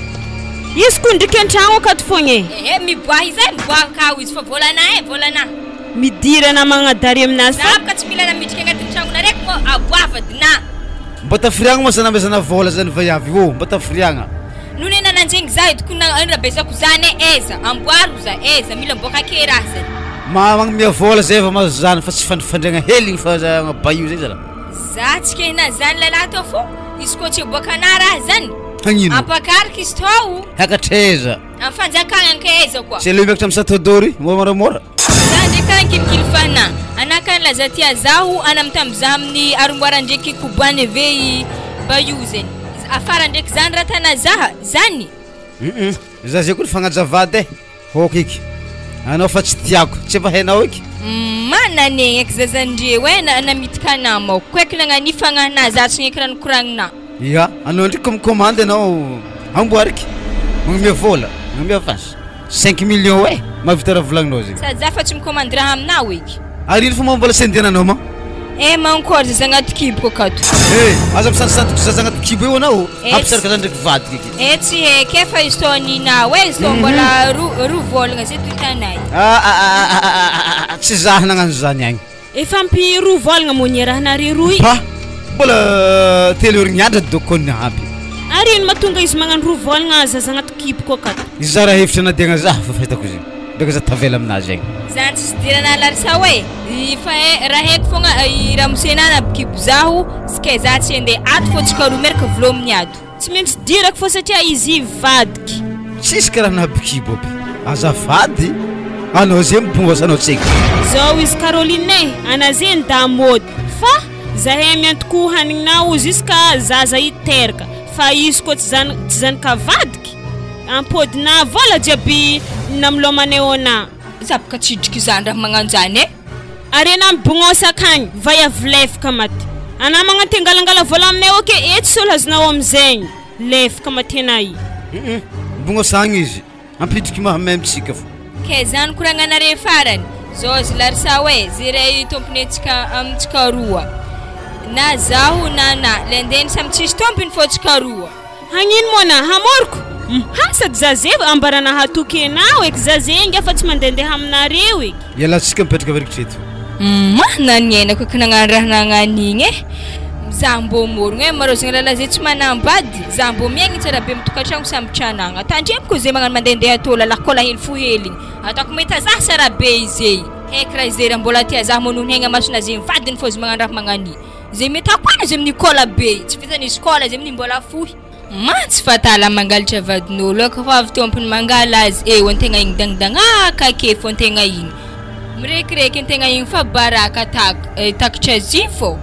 Izy ko ndriky an-tragno akato fogna e. Ehe, miboaha izy e, miboaha akao izy fa volana e, volana. Midira magnadary aminazy fa. Za boka tsy mila namidriky agnatin'ny tragnonareo ko aboahy vadinà. Mba tafiriagna moa zany amezana vola zany vaiavy ô, mba tafiriagna. Nony nananjegny za edy ko na rabezako zany e aiza amboaro za aiza mila miboaka ake raha zany. Ma magnomea vola zay vao mahazo zany fa tsy fandrifandriagna hely igny fa za baio zay zala. Za tsy kehina zany lalahy tô fô izy koa tsy aboaka anah raha zany. Hagnino? Ampakariko izy tô. Hiakatr'aiza? Am fanjakagna ankaiza koa. Tsy aleo miakatra am château d'eau ry moramora. Za ndraiky ankilikily fana. Anah ka nilaza tia zaho ana mitambiza amin'ny armoire ndraiky kobane ve i Bayou zegny. Afara ndraiky zany raha tana zaha zany. Hum za zay koa ny fagnajavady e, ok eky anao fa tsy tiako, tsy efa hainao eky. Mananegny eky zazandreo e na namitika anah mao koeky nagnano fagnahinah za tsy gneky raha nikoragnina. Ya, anao ndraiky ko mikomandy anao amboariky, magnome vola, magnome avance. Cinq millions eh! Mahavita raha volagninao zegny. Sady za fa tsy mikomandy raha aminao eky. Ary ino fô moa mbola tsy andehananao ma? Eh mankory zaza agnaty kiboko akato. Eh, aza misantisantiky zaza agnaty kibo eo anao. Eh, Hampisaraka zany ndraiky vadiko eky. Eh tsy haiko e fa izy tô ninao e, izy tô mbola roa roa vôlagna zay toy hitanay. Ah ah ah ah ah ah ah, tsy za nagnano zany agny. Efa ampy roa vôlagna moa niarahanareo roy. Pa, mbola telo herignandro dôko niampy. Ary ino mahatonga izy magnano roa vôlagna zaza agnaty kiboko akato? Izy za raha hevitra nadiagna za fa fahitako izy. Beka za tavela aminazy agny. Zany tsisy idirana Larissa oe, i fa hay raha haiko fogna i ramose na nabikibo zaho ske za tsy andeha ato fô tsika roa miaraka vilominy ato. Tsy maintsy dirako fô satria izy hivadiky. Tsisy karaha nabikibo aby. Azafady, anao ze mibongosa anao tseky. Zao izy Caroline e, ana ze ny damôdy fa zahay miantoko hanignao jusqu'à zaza hiteraka fa izy koa tsy zan tsy zanaka vadiky ampodina vola jiaby namilômanay ona. Za boka tsidriky zany raha magnano zany e. Ary ana mibognosa akagny vaiavy lefaka maty. Ana magnano te angalangala vola aminay ok etsy sôlo azonao amizegny lefaka maty ana i. Hum mibognosa agny izy ampidriky mahamemitsika fô. Kay zany koragnanare farany zao zy Larissa oe ze ray tompony antsika amintsika roa na zaho na na le andehany samy tsisy tompony fô tsika roa. Hagnino moa na hamoriko? Ha sady za ze ambarana hatoky enao eky za ze ngia fa tsy mandehandeha aminareo eky. Ialatsika mipetraka avy eto. Ma na niainako eky nagnano raha nagnano igny e. Za mbô morogno e marôzagna lalahy zay tsy manambady, za mbô miaigny tsara be mitokantragno samby tranagna. Tandremo ko zay magnano mandehandeha atô lalahy kôla hely fo hely igny. Ataoko mahita za tsara be izy e. Heky raha izy raha mbôla tia za monono hegna amasonà ze mivadiny fô izy magnano raha magnano i. Zay mety akoana zay amin'ny kôla be, tsy vitany izy kôla zay amin'ny mbola fohy. Mantsy fatala mangalatra vadin'olo aka fa avy tompony mangala azy eo antegna igny dagnidagnaka ake fô antegna igny. Mirekireky antegna igny fa baraka tak takatra azy fô.